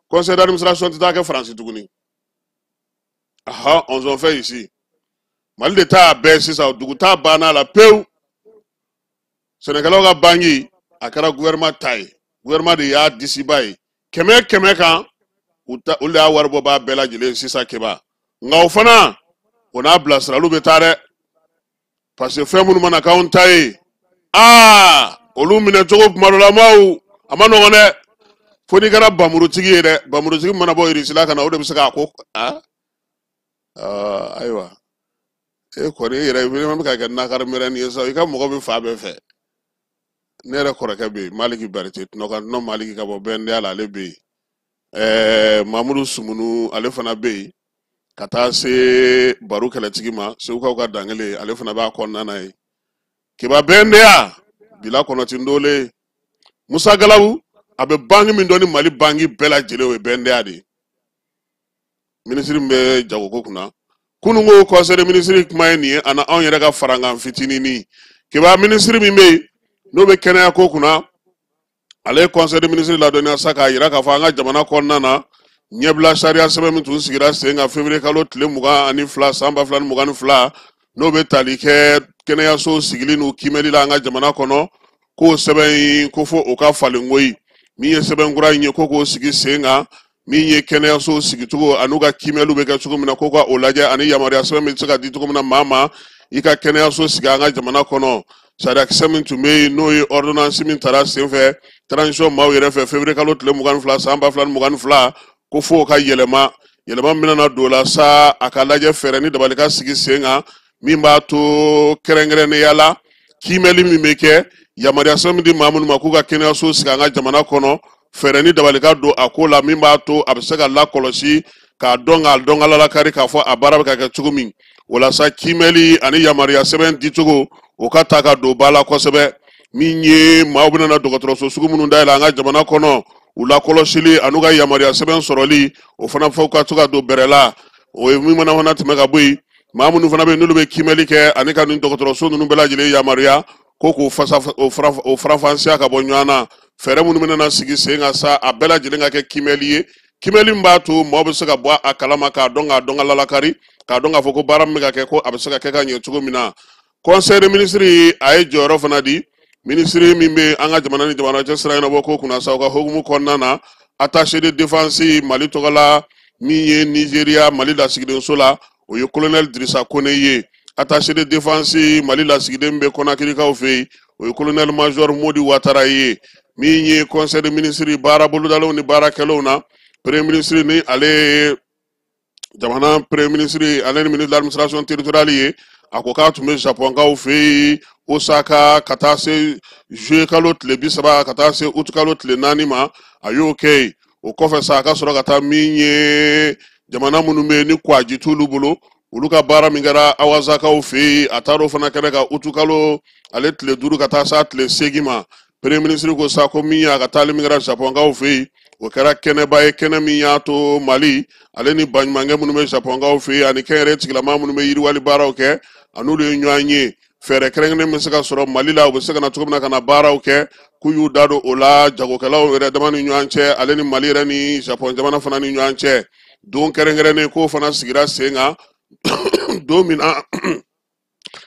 conseil d'administration tɛ taa kɛ Faransi tuguni. Aha, on s'en fait ici, Mali de ta bɛɛ sisan, dugu ta banna la pewu. Sɛnɛkɛlaw ka banki, a kɛra gouvernement ta ye, gouvernement de y'a disiba ye kɛmɛ kɛmɛ kan, u ta olu de y'a wari bɔ b'a bɛɛ lajɛlen sisan. Keba, nka o fana, o n'a bilasiraliw bɛ taa dɛ, parce que fɛn minnu mana k'anw ta ye, aa, olu minɛ cogo kuma dɔ la maaw a ma nɔgɔn dɛ, fo n'i kɛra bamurutigi ye dɛ. Bamurutigi mana bɔ Irisila ka na, o de bɛ se k'a ko aa, ayiwa, e kɔni e yɛrɛ bɛ ka kɛ nakari mɛrɛni ye sa, i ka mɔgɔ bɛ fa bɛɛ fɛ. Ne yɛrɛ kɔrɔkɛ bɛ yen, Maliki Berete, tɔnɔkan tɔnɔ Maliki ka bɔ BNDA la, ale bɛ yen. Mamudu Sumunu, ale fana bɛ yen, ka taa se baro kɛlɛtigi ma, Segukaw ka dankelen, ale fana b'a kɔnɔna na yen. Keba, BNDA bila kɔnɔti ndole Musa Galabu, a bɛ banki min dɔn ni Mali banki bɛɛ lajɛlen, o ye BNDA de ye. Minisiri min bɛ jagoko kunna, kununko conseil des ministres kuma ye nin ye, ani anw yɛrɛ ka farankan fitininin. Keba, minisiri min bɛ yen n'o bɛ kɛnɛya ko kunna, ale ye conseil des ministres ladɔnniya sa k'a yira k'a fɔ an ka jamana kɔnɔna na, ɲɛbila sariya sɛbɛn min tun sigira sen kan février kalo tile 22 san 2022, n'o bɛ tali kɛ kɛnɛyaso sigili n'u kiimɛli la an ka jamana kɔnɔ, k'o sɛbɛn in ko fo o ka falen koyi. Min ye sɛbɛn kura in ye, ko k'o sigi sen kan, min ye kɛnɛyaso sigicogo an'u ka kiimɛliw bɛ kɛ cogo min na, ko ka o lajɛ, ani yamaruya sɛbɛn bɛ se ka di cogo min na maa ma i ka kɛnɛyaso sigi an ka jamana kɔnɔ. Sariyakisɛ min tun bɛ yen, n'o ye ordonnance min tara senfɛ transition maaw yɛrɛ fɛ février kalo tile 22 san 2022, ko fo o ka yɛlɛma. Yɛlɛma min bɛna don o la sa, a ka lajɛ fɛɛrɛ ni dabali ka sigi sen kan min b'a to kɛrɛnkɛrɛnnenya la, kiimɛli min bɛ kɛ, yamaruya sɛbɛn min di maa minnu ma k'u ka kɛnɛyaso sigi an ka jamana kɔnɔ. Fɛɛrɛ ni dabali ka don a ko la min b'a to a bɛ se ka lakɔlɔsi k'a dɔn k'a dɔn ka lalakari k'a fɔ a baara bɛ ka kɛ cogo min. Walasa kiimɛli ani yamaruya sɛbɛn dicogo, o ka ta ka don ba la kosɛbɛ. Min ye maaw bɛna na dɔgɔtɔrɔso sugu minnu dayɛlɛ an ka jamana kɔnɔ, u lakɔlɔsili an'u ka yamaruya sɛbɛn sɔrɔli, o fana fɔ ka to ka don bɛrɛ la. O ye min mana fana tɛmɛ ka bɔ yen, maa minnu fana bɛ yen n'olu bɛ kiimɛli kɛ ani ka nin dɔgɔtɔrɔso ninnu bɛɛ lajɛlen yamaruya ko k'o fasa o faranfasiya ka bɔ ɲɔgɔn na. Fɛɛrɛ minnu bɛna sigi sen kan sa, a bɛɛ lajɛlen ka kɛ kiimɛli ye, kiimɛli min b'a to maaw bɛ se ka bɔ a kalama k'a dɔn, k'a dɔn ka lalakari, k'a dɔn k'a fɔ ko baara min bɛ ka kɛ, ko a bɛ se ka kɛ ka ɲɛ cogo min na. Conseil des ministres a ye jɔyɔrɔ fana di minisiri min bɛ an ka jamana ni jamana cɛ sira ɲɛnabɔ ko kunna sa, o ka hukumu kɔnɔna na, attaché de défense Mali tɔgɔ la min ye Nigéria Mali lasigidenso la, o ye colonel Dirisa Kone ye. Attaché de défense Mali lasigiden bɛ Kɔnakirikaw fɛ yen, o ye colonel major Modi Watara ye. Min ye conseil des ministres baara bolodalenw ni baarakɛlaw na, premier ministre ni ale ye jamana premier ministre ale ni ministre de l'administration territoriale ye, a ko k'a tun bɛ Japonkaw fɛ yen Osaka ka taa se juillet kalo tile 30 ka taa se août kalo tile 4 ma. A y'o kɛ yen. O kɔfɛ sa, a ka sɔrɔ ka taa min ye jamana minnu bɛ yen ni kwaji t'olu bolo, olu ka baara min kɛra Awazakaw fɛ yen, a taar'o fana kɛnɛ kan août kalo ale tile 5 ka taa se tile 8 ma. Premier ministre ko sa ko min ye a ka taali min kɛra Japonkaw fɛ yen, o kɛra kɛnɛba ye, kɛnɛ min y'a to Mali ale ni baɲumankɛ minnu bɛ Japonkaw fɛ yen ani kɛnyɛrɛye tigilamaa minnu bɛ yiriwali baaraw kɛ, a n'olu ye ɲɔgɔn ye. Fɛɛrɛ kɛrɛnkɛrɛnnen bɛ se ka sɔrɔ Mali la, u bɛ se ka na cogo min na ka na baaraw kɛ, k'u y'u da don o la jagokɛlaw yɛrɛ dama ni ɲɔgɔn cɛ, ale ni Mali yɛrɛ ni Japon jamana fana ni ɲɔgɔn cɛ. Don kɛrɛnkɛrɛnnen k'o fana sigira sen kan don min na,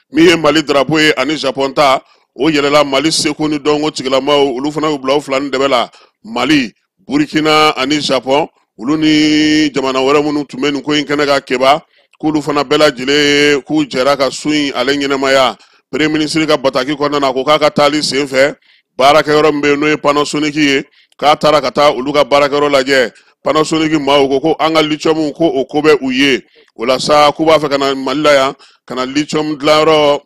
min ye Mali drapeau ye ani Japon ta, o yɛlɛla Mali seko ni dɔnko tigilamaw, olu fana y'u bila u fila ni dɛbɛ la. Mali, Burkina ani Japon, olu ni jamana wɛrɛ minnu tun bɛ nin ko in kɛnɛ kan Keba, k'olu fana bɛɛ lajɛlen k'u jɛra ka sun in ale ɲɛnamaya. Premier ministre ka bataki kɔnɔna na, a ko k'a ka taali sen fɛ, baarakɛyɔrɔ min bɛ yen n'o ye Panasonic ye, k'a taara ka taa olu ka baarakɛyɔrɔ lajɛ. Panasonic maaw ko ko an ka lithium ko o ko bɛ u ye. O la sa, k'u b'a fɛ ka na Mali la yan ka na lithium dilanyɔrɔ,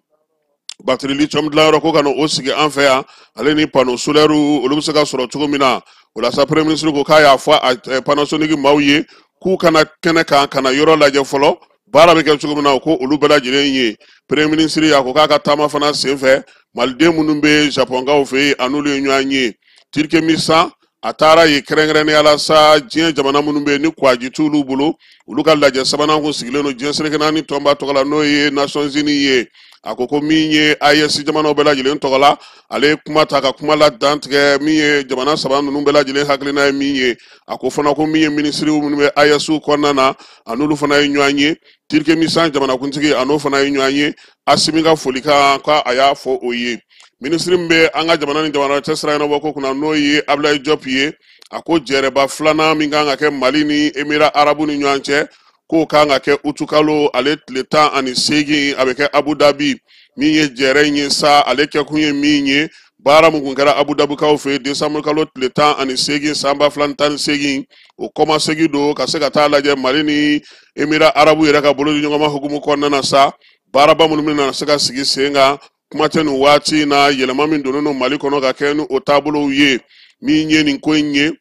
batterie lithium dilanyɔrɔ, ko ka na o sigi an fɛ yan, ale ni panneau solaire, olu bɛ se ka sɔrɔ cogo min na. O la sa, premier ministre ko k'a y'a fɔ a Panasonic maaw ye k'u kana kɛnɛ kan ka na yɔrɔ lajɛ fɔlɔ, baara bɛ kɛ cogo min na, ko olu bɛɛ lajɛlen ye. Premier ministre a ko k'a ka taama fana sen fɛ, maliden minnu bɛ Japonkaw fɛ yen, a n'olu ye ɲɔgɔn ye. Turkménistan, a taara yen kɛrɛnkɛrɛnnenya la sa, diɲɛ jamana minnu bɛ yen ni kwaji t'olu bolo, olu ka lajɛ sabanan kun sigilen don diɲɛ seleke naani tɔnba tɔgɔ la, n'o ye Nations Unies ye. A ko ko min ye AES jamanaw bɛɛ lajɛlen tɔgɔ la, ale ye kuma ta ka kuma la dantigɛ min ye jamana saba ninnu bɛɛ lajɛlen hakilina ye min ye. A ko fana ko min ye minisiriw minnu bɛ AES kɔnɔna na, a n'olu fana ye ɲɔgɔn ye. Turkménistan jamanakuntigi, a n'o fana ye ɲɔgɔn ye. Asimi ka folikan k'a a y'a fɔ o ye. Minisiri min bɛ an ka jamana ni jamana cɛ sira ɲɛnabɔ ko kunna, n'o ye Abdoulaye Diop ye, a ko jɛrɛba filanan min kan ka kɛ Mali ni Émirats arabes ni ɲɔgɔn cɛ, k'o kan ka kɛ utukalo ale tile 18, a bɛ kɛ Abu Dhabi. Min ye jɛrɛ in ye sa, ale kɛkun ye min ye, baara min kun kɛra Abu Dhabikaw fɛ yen décembre kalo tile 18 san 2018, o kɔmasegin don ka se ka taa lajɛ Mali ni Émirats arabes yɛrɛ ka bolodiɲɔgɔnma hukumu kɔnɔna na sa, baaraba minnu bɛna se ka sigi sen kan. Kuma tɛ nin waati in na, yɛlɛma min donnen don Mali kɔnɔ ka kɛ ni o taabolow ye. Min ye nin ko in ye,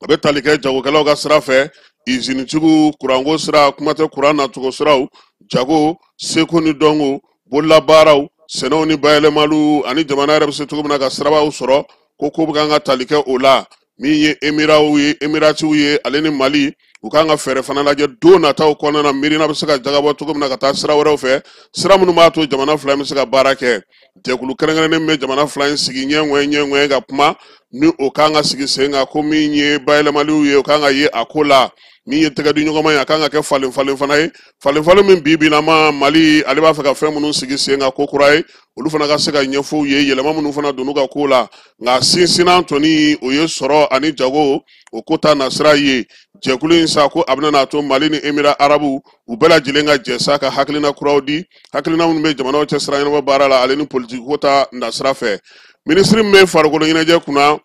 a bɛ tali kɛ jagokɛlaw ka sira fɛ, izinitigiw, kuranko sira, kuma tɛ kuran nacogo siraw, jago, seko ni dɔnko, bololabaaraw, sɛnɛw ni bayɛlɛmaliw, ani jamana yɛrɛ bɛ se cogo min na ka sirabaw sɔrɔ, ko ko bɛ kan ka tali kɛ o la. Min ye Emiraw ye, Emiratiw ye, ale ni Mali, u kan ka fɛɛrɛ fana lajɛ don nataw kɔnɔna na, miirina bɛ se ka jagabɔ cogo min na ka taa sira wɛrɛw fɛ, sira minnu b'a to jamana fila in bɛ se ka baara kɛ. Jɛkulu kɛrɛnkɛrɛnnen bɛ jamana fila in sigi ɲɛŋɔɛ ɲɛŋɔɛ ka kuma ni o kan ka sigi sen kan, ko min ye bayɛlɛmaliw ye, o kan ka ye a ko la. Min ye tɛgɛdiɲɔgɔnma ye, a kan ka kɛ falen falen fana ye, falen falen min bi bi in na ma Mali ale b'a fɛ ka fɛn minnu sigi sen kan ko kura ye, olu fana ka se ka ɲɛfɔ u ye, yɛlɛma minnu fana donn'u ka ko la. Nka sinsinnan tɔni, o ye sɔrɔ ani jago, o ko ta nasira ye. Jɛkulu in sa, ko a bɛna n'a to Mali ni Émirats arabes u bɛɛ lajɛlen ka jɛ sa ka hakilina kuraw di, hakilina minnu bɛ jamanaw cɛ sira ɲɛnabɔ baara la, ale ni politiki ko ta nasira fɛ. Minisiri min bɛ farikolo ɲɛnajɛ kunna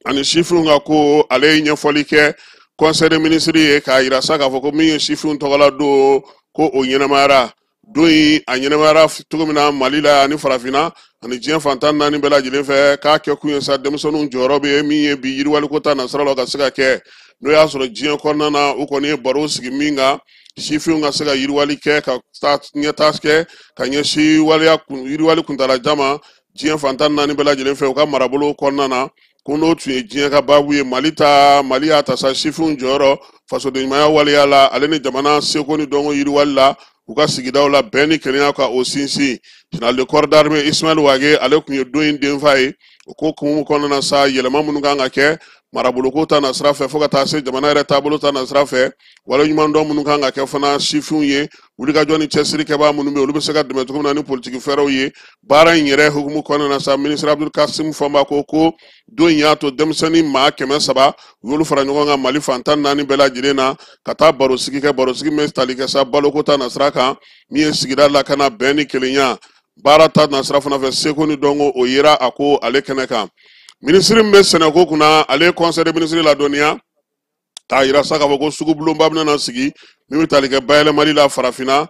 ani sifinw ka ko, ale ye ɲɛfɔli kɛ conseil des ministres ye k'a yira sa k'a fɔ ko min ye sifinw tɔgɔla don, ko o ɲɛnamayara. Don in a ɲɛnamayara cogo min na Mali la ani farafinna, ani diɲɛ fan 14 bɛɛ lajɛlen fɛ, k'a kɛ kun ye sa denmisɛnninw jɔyɔrɔ bɛ min ye bi yiriwaliko ta nasira la ka se ka kɛ. N'o y'a sɔrɔ diɲɛ kɔnɔna na, u kɔni ye baro sigi min kan, sifinw ka se ka yiriwali kɛ ka taa ɲɛtaa kɛ ka ɲɛsin waleya yiriwali kuntalajan ma diɲɛ fan 14 bɛɛ lajɛlen fɛ u ka marabolo kɔnɔna na. Ko n'o tun ye diɲɛ ka baabu ye, Mali ta, Mali y'a ta sa sifinw jɔyɔrɔ fasodenɲumanya waleya la, ale ni jamana seko ni dɔnko yiriwali la u ka sigidaw la, bɛn ni kelenya ka o sinsin. Général de corps d'armée Ismaël Wagué, ale tun ye don in denfa ye. O ko kun kɔnɔna na sa, yɛlɛma minnu kan ka kɛ maraboloko ta na sira fɛ, fo ka taa se jamana yɛrɛ taabolo ta na sira fɛ, waleɲumandɔn minnu kan ka kɛ fana sifinw ye, wulikajɔ ni cɛsiri kɛbaa minnu bɛ yen, olu bɛ se ka dɛmɛ cogo min na ni politiki fɛɛrɛw ye. Baara in yɛrɛ hukumu kɔnɔna na sa, minisiri Abdul Kasim Fɔnba ko ko don in y'a to denmisɛnnin maa 300, u y'olu fara ɲɔgɔn kan Mali fan 14 bɛɛ lajɛlen na ka taa barosigi kɛ. Barosigi min bɛ tali kɛ sa baloko ta na sira kan, min ye sigida lakana, bɛn ni kelenya, baara ta na sira fana fɛ, seko ni dɔnko, o yera a ko ale kɛnɛ kan. Minisiri min bɛ sɛnɛko kunna, ale ye conseil des ministres ladɔnniya k'a yira sa k'a fɔ ko sugubulonba bɛna sigi min bɛ tali kɛ bayɛlɛmali la farafinna,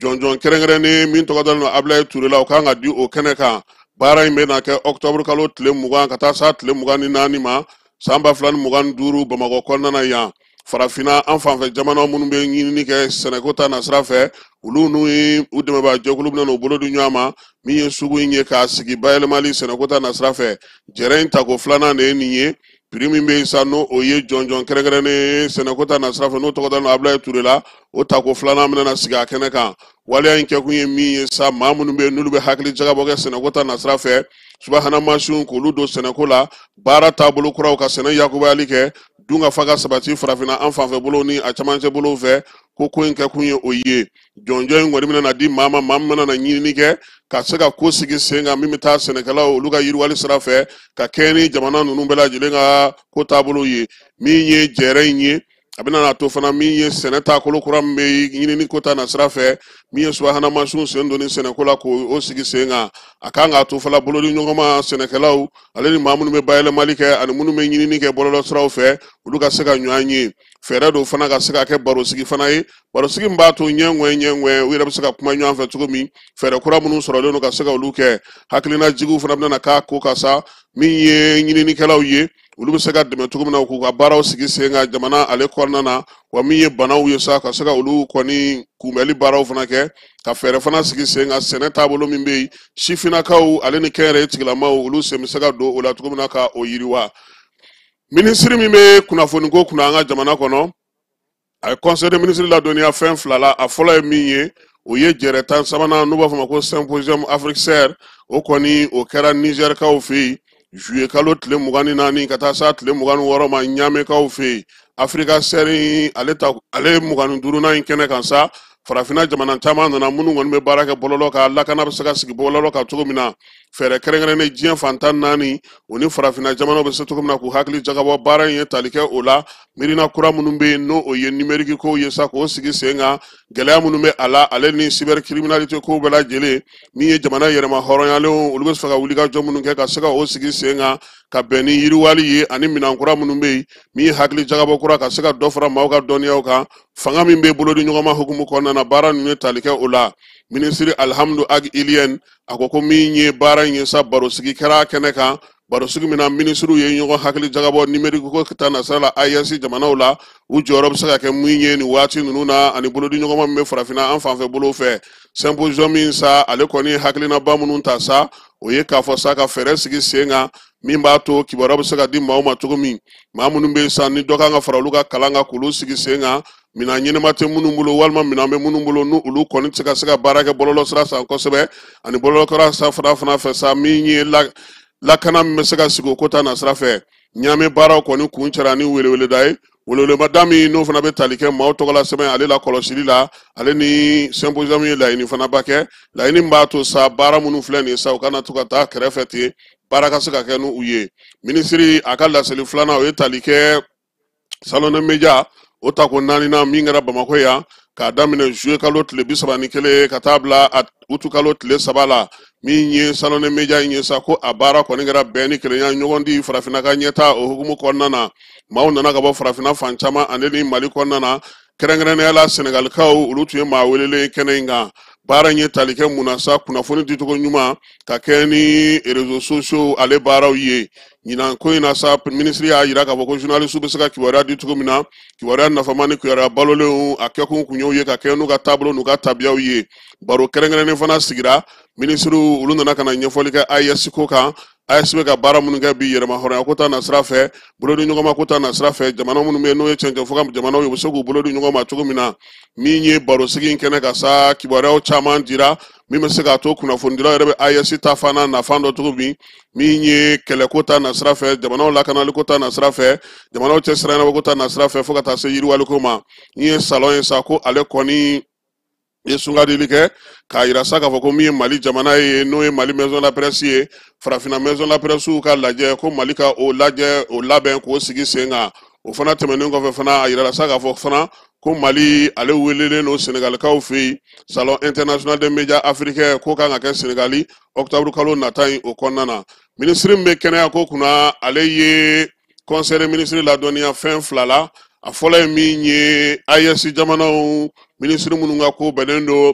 jɔnjɔn kɛrɛnkɛrɛnnen min tɔgɔ dalen don Abulaye Ture la, o kan ka di o kɛnɛ kan. Baara in bɛna kɛ octobre kalo tile 20 ka taa s'a tile 24 ma san 2025 Bamakɔ kɔnɔna na yan. Farafinna an fanfɛ jamana minnu bɛ ɲinini kɛ sɛnɛko ta nasira fɛ, olu n'u u dɛmɛbaa jɛkulu bɛna n'u bolo di ɲɔgɔn ma min ye sugu in ye k'a sigi bayɛlɛmali sɛnɛko ta nasira fɛ. Jɛrɛ in tako filanan de ye nin ye. Prix min bɛ yen sa, n'o o ye jɔnjɔn kɛrɛnkɛrɛnnen sɛnɛko ta nasira fɛ, n'o tɔgɔ dalen don Abulaye Ture la, o tako filanan bɛna sigi a kɛnɛ kan. Waleya in kɛkun ye min ye sa, maa minnu bɛ yen n'olu bɛ hakili jagabɔ kɛ sɛnɛko ta nasira fɛ, subahana mansinw k'olu don sɛnɛko la, baara taabolo kuraw ka sɛnɛ yakubayali kɛ, dun ka fa ka sabati farafinna an fanfɛ bolow ni a camancɛ bolow fɛ, ko ko in kɛkun ye o ye. Jɔnjɔn in kɔni bɛna di maa ma, maa min bɛna na ɲinini kɛ ka se ka ko sigi sen kan min bɛ taa sɛnɛkɛlaw olu ka yiriwali sira fɛ ka kɛɲɛ ni jamana ninnu bɛɛ lajɛlen ka ko taabolo ye. Min ye jɛrɛ in ye, a bɛna na to fana min ye sɛnɛ taakolo kura min bɛ ɲinini ko ta na sira fɛ, min ye subahana mansinw sen donni sɛnɛko la k'o sigi sen kan. A kan k'a to fana bolodi ɲɔgɔnma sɛnɛkɛlaw ale ni maa minnu bɛ bayɛlɛmali kɛ ani minnu bɛ ɲinini kɛ bɔlɔlɔsiraw fɛ, olu ka se ka ɲɔgɔn ye. Fɛɛrɛ dɔw fana ka se ka kɛ barosigi fana ye, barosigi min b'a to ɲɛŋɔɛ ɲɛŋɔɛ u yɛrɛ bɛ se ka kuma ɲɔgɔn fɛ cogo min, fɛɛrɛ kura minnu sɔrɔlen don ka se ka olu kɛ. Hakilina jigiw fana bɛna k'a ko kan sa, min ye ɲininikɛlaw ye, olu bɛ se ka dɛmɛ cogo min na k'u ka baaraw sigi sen kan jamana ale kɔnɔna na, wa min ye banaw ye sa, ka se ka olu kɔni kunbɛli baaraw fana kɛ, ka fɛɛrɛ fana sigi sen kan sɛnɛ taabolo min bɛ yen, sifinnakaw ale ni kɛnyɛrɛye tigilamaw, olu sen bɛ se ka don o la cogo min na ka o yiriwa. Minisiri min bɛ kunnafoniko kunna an ka jamana kɔnɔ, a ye conseil des ministres ladɔnniya fɛn fila la. A fɔlɔ ye min ye, o ye jɛrɛ 13nan, n'u b'a fɔ ma ko symposium Africaire, o kɔni o kɛra Nizɛrikaw fɛ yen juillet kalo tile 24 ka taa s'a tile 26 ma Ɲamekaw fɛ yen. Africa Sɛri ale ta ale 25nan in kɛnɛ kan sa, farafinna jamana caman nana minnu kɔni bɛ baara kɛ bɔlɔlɔ kan, lakana bɛ se ka sigi bɔlɔlɔ kan cogo min na, fɛɛrɛ kɛrɛnkɛrɛnnen diɲɛ fan 14 o ni farafinna jamanaw bɛ se cogo min na k'u hakili jagabɔ baara in ye tali kɛ o la, miirina kura minnu bɛ yen n'o o ye numérique kow ye sa k'o sigi sen kan, gɛlɛya minnu bɛ a la ale ni cybercriminalité kow bɛɛ lajɛlen, min ye jamana yɛrɛma hɔrɔnyalenw olu bɛ fɛ ka wulikajɔ minnu kɛ ka se ka o sigi sen kan ka bɛn ni yiriwali ye, ani minɛn kura minnu bɛ yen min ye hakili jagabɔ kura ka se ka dɔ fara maaw ka dɔnniyaw kan, fanga min bɛ bolo di ɲɔgɔn ma hukumu kɔnɔna na, baara ninnu ye tali kɛ o la. Minisiri Alihamudu Ag Iliyɛn a ko ko min ye baara in ye sa, barosigi kɛra a kɛnɛ kan, barosigi min na minisiriw ye ɲɔgɔn hakili jagabɔ numérique ko ta nasira la AES jamanaw la, u jɔyɔrɔ bɛ se ka kɛ mun ye nin waati ninnu na, ani bolodi ɲɔgɔnma min bɛ farafinna an fanfɛ bolo fɛ. Symposium min sa, ale kɔni ye hakilinaba minnu ta sa, o ye k'a fɔ sa ka fɛɛrɛ sigi sen kan min b'a to kibaruya bɛ se ka di maaw ma cogo min, maa minnu bɛ yen sa ni dɔ kan ka fara olu ka kalan kan k'olu sigi sen kan, minɛn ɲɛnama tɛ minnu bolo walima minɛn bɛ minnu bolo n'u olu kɔni tɛ se ka se ka baara kɛ bɔlɔlɔ sira san kosɛbɛ, ani bɔlɔlɔ sira fana fɛ sa min ye lakana min bɛ se ka sigi o ko ta nasira fɛ. Ɲaamɛ baaraw kɔni kun cɛra ni weleweleda ye, weleweleda min n'o fana bɛ tali kɛ maaw tɔgɔla sɛbɛn ale la kɔlɔsili la, ale ni symposium ye laɲini fana ba kɛ, laɲini min b'a to sa baara minnu filɛ nin ye sa, u kana to ka taa kɛrɛfɛ ten, baara ka se ka kɛ n'u ye. Minisiri a ka laseli filanan, o ye tali kɛ salon des médias o tako naaninan min kɛra Bamakɔ yan k'a daminɛ juillet kalo tile 31 ka taa bila a utu kalo tile 3 la, min ye salon des médias in ye sa, ko a baara kɔni kɛra bɛn ni kelenya ɲɔgɔn di farafinna ka ɲɛtaa o hukumu kɔnɔna na. Maaw nana ka bɔ farafinna fan caman ale ni Mali kɔnɔna na, kɛrɛnkɛrɛnnenya la Senegalikaw, olu tun ye maa welelen kɛnɛ in kan. Baara in ye tali kɛ mun na sa? Kunnafoni dicogo ɲuman ka kɛ ni réseaux sociaux ale baaraw ye. Ɲinan ko in na sa, minisiri y'a jira k'a fɔ ko journaliste bɛ se ka kibaruya di cogo min na, kibaruya nafama ni kibaruya balolenw, a kɛkun kun y'o ye, ka kɛ n'u ka taabolo n'u ka tabiyaw ye. Baro kɛrɛnkɛrɛnnen fana sigira, minisiriw olu nana ka na ɲɛfɔli kɛ AES ko kan. AES bɛ ka baara minnu kɛ bi, yɛrɛmahɔrɔnya ko ta nasira fɛ, bolodi ɲɔgɔnma ko ta nasira fɛ, jamana minnu bɛ yen n'o ye cɛncɛn fɔ ka jamanaw ye, u bɛ se k'u bolo di ɲɔgɔn ma cogo min na. Min ye barosigi in kɛnɛ kan sa, kibaruyaw caman dira min bɛ se k'a to kunnafonidilaw yɛrɛ bɛ AES ta fan n'a nafan dɔn cogo min. Min ye kɛlɛko ta nasira fɛ, jamanaw lakanaliko ta nasira fɛ, jamanaw cɛ sira ko ta nasira fɛ, fo ka taa se yiriwaliko ma. Min ye salon ye sa, ko ale kɔni ye sungadili kɛ k'a yira sa k'a fɔ ko min ye Mali jamana ye, n'o ye Mali maison de la presse ye, farafinna maison de la presse ka lajɛ, ko Mali ka o lajɛ o labɛn k'o sigi sen kan. O fana tɛmɛnen kɔfɛ fana, a yirala sa k'a fɔ fana ko Mali ale welelen don Senegalikaw fɛ yen, salon international des médias africains, ko kan ka kɛ Senegali octobre kalo nata in o kɔnɔna na. Minisiri min bɛ kɛnɛya ko kunna, ale ye conseil des ministres ladɔnniya fɛn fila la. A fɔlɔ ye min ye, AES jamanaw minisiri minnu ka ko bɛnnen don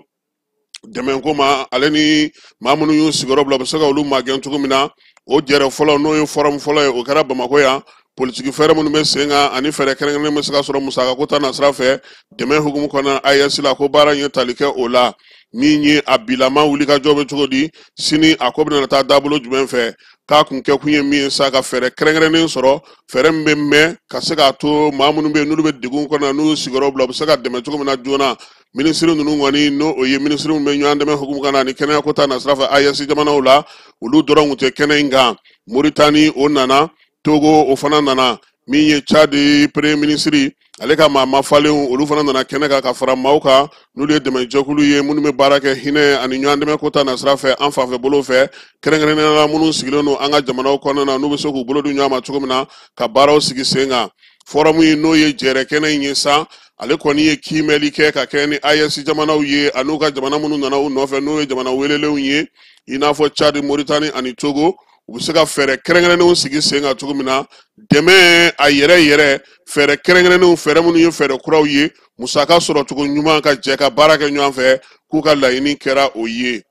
dɛmɛko ma, ale ni maa minnu y'u sigiyɔrɔ bila, u bɛ se ka olu magɛn cogo min na, o jɛrɛ fɔlɔ, n'o ye forum fɔlɔ ye, o kɛra Bamakɔ yan. Politiki fɛɛrɛ minnu bɛ sen kan ani fɛɛrɛ kɛrɛnkɛrɛnnen bɛ se ka sɔrɔ musakako ta nasira fɛ dɛmɛ hukumu kɔnɔ AES la, ko baara in ye tali kɛ o la. Min ye a bilama wulikajɔ bɛ cogo di sini, a ko bɛna taa dabolo jumɛn fɛ, k'a kun kɛ kun ye min ye sa, ka fɛɛrɛ kɛrɛnkɛrɛnnen sɔrɔ, fɛɛrɛ min bɛ mɛn ka se k'a to maa minnu bɛ yen n'olu bɛ degun kɔnɔ, n'u sigiyɔrɔ bila, u bɛ se ka dɛmɛ cogo min na joona. Minisiri ninnu kɔni, n'o o ye minisiri min bɛ ɲɔgɔn dɛmɛ hukumu kɔnɔ ani kɛnɛyako ta nasira fɛ AES jamanaw la, olu dɔrɔn tun tɛ kɛnɛ in kan. Moritani o nana, Togo o fana nana, min ye Tchad premier ministre ale ka maa mafalenw, olu fana nana kɛnɛ kan ka fara maaw kan n'olu ye dɛmɛjɛkulu ye minnu bɛ baara kɛ hinɛ ani ɲɔgɔn dɛmɛ ko ta nasira fɛ an fanfɛ bolo fɛ, kɛrɛnkɛrɛnnenya la minnu sigilen don an ka jamanaw kɔnɔna na, n'u bɛ se k'u bolo di ɲɔgɔn ma cogo min na ka baaraw sigi sen kan. Forum in, n'o ye jɛrɛ kɛnɛ in ye sa, ale kɔni ye kiimɛli kɛ ka kɛ ni AES jamanaw ye an'u ka jamana minnu nana u nɔfɛ, n'o ye jamana welelenw ye i n'a fɔ Tchad, Moritani ani Togo, u bɛ se ka fɛɛrɛ kɛrɛnkɛrɛnnenw sigi sen kan cogo min na, dɛmɛ a yɛrɛ yɛrɛ, fɛɛrɛ kɛrɛnkɛrɛnnenw, fɛɛrɛ minnu ye fɛɛrɛ kuraw ye, musaka sɔrɔcogo ɲuman, ka jɛ ka baara kɛ ɲɔgɔn fɛ, k'u ka laɲini kɛra o ye.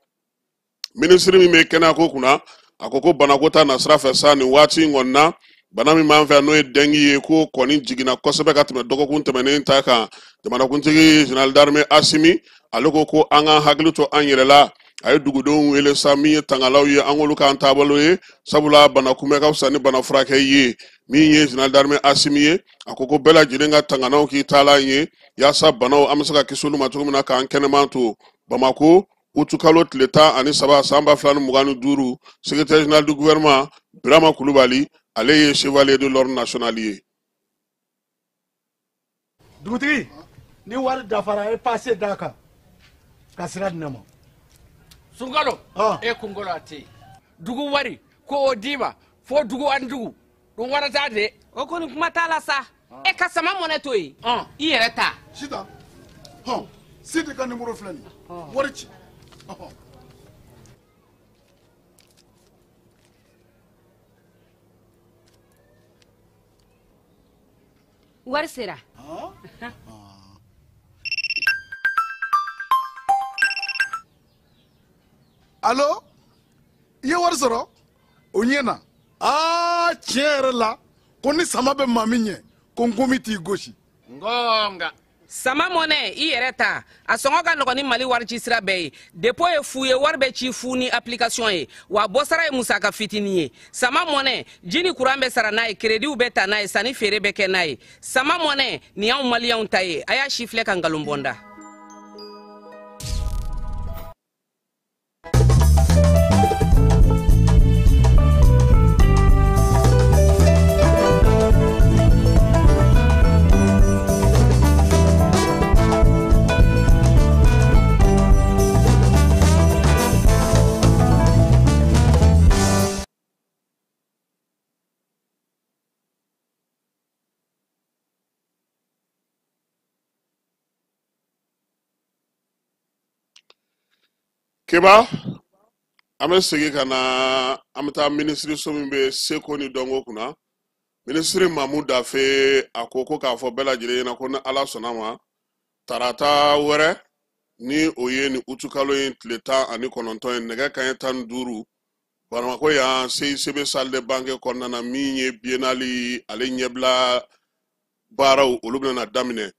Minisiri min bɛ kɛnɛyako kunna, a ko ko banako ta nasira fɛ sa, nin waati in kɔni na, bana min b'an fɛ, n'o ye dengue ye, ko kɔni jiginna kosɛbɛ ka tɛmɛ dɔgɔkun tɛmɛnen ta kan. Jamanakuntigi général d'armée Asimi, ale ko ko an k'an hakili to an yɛrɛ la. A ye dugudenw wele sa, min ye tangalaw ye, an k'olu k'an taabolo ye, sabula bana kunbɛ ka fisa ni bana furakɛ ye. Min ye général d'armée Asimi ye, a ko ko bɛɛ lajɛlen ka tanganaw k'i taalan ye, yaasa banaw an bɛ se ka kisi olu ma cogo min na, k'an kɛnɛman to. Bamako, utukalo tile 13 san 2025, secrétaire général du gouvernement Birama Kulubali, ale ye chevalier de l'ordre national ye. Dugutigi, ni wari dafara, e passe d'a kan ka sira di ne ma. Sunkalo, e kunkolo a tɛ yen. Dugu wari ko o d'i ma fo dugu ani dugu ɗum warata de. O kɔni kuma t'a la sa, e ka sama mɔnɛ to yen, i yɛrɛ ta. Sitan hɔn, Sidi ka nimoro filɛ nin ye, wari ci. Wari sera. Alo, i ye wari sɔrɔ o ɲɛ na. Aa, tiɲɛ yɛrɛ la, ko ni sama bɛ maa min ɲɛ, ko nkomi t'i gosi. Ngonga. Sama mɔnɛ, i yɛrɛ ta, a sɔngɔ ka nɔgɔn ni Mali wari ci sira bɛɛ ye. Dépôt ye fu ye, wari bɛ ci fu ni application ye, wa bɔsara ye musaka fitinin ye. Sama mɔnɛ, ji ni kuran bɛ sara n'a ye, créditw bɛ ta n'a ye, sanni feere bɛ kɛ n'a ye. Sama mɔnɛ nin y'anw maliyɛnw ta ye, a y'a si filɛ ka nkalon bɔ n da. Keba, an bɛ segin ka na, an bɛ taa minisiriso min bɛ seko ni dɔnko kunna. Minisiri Mamu Dafe, a ko ko k'a fɔ bɛɛ lajɛlen ɲɛna ko ni Ala sɔnna ma, tarata wɛrɛ, Ni o ye ni utukalo in tile 19 ye, nɛgɛ kanɲɛ 15 Bamakɔ yan CICB salle de banquet kɔnɔna na, min ye biennale ale ɲɛbila baaraw olu bɛna daminɛ.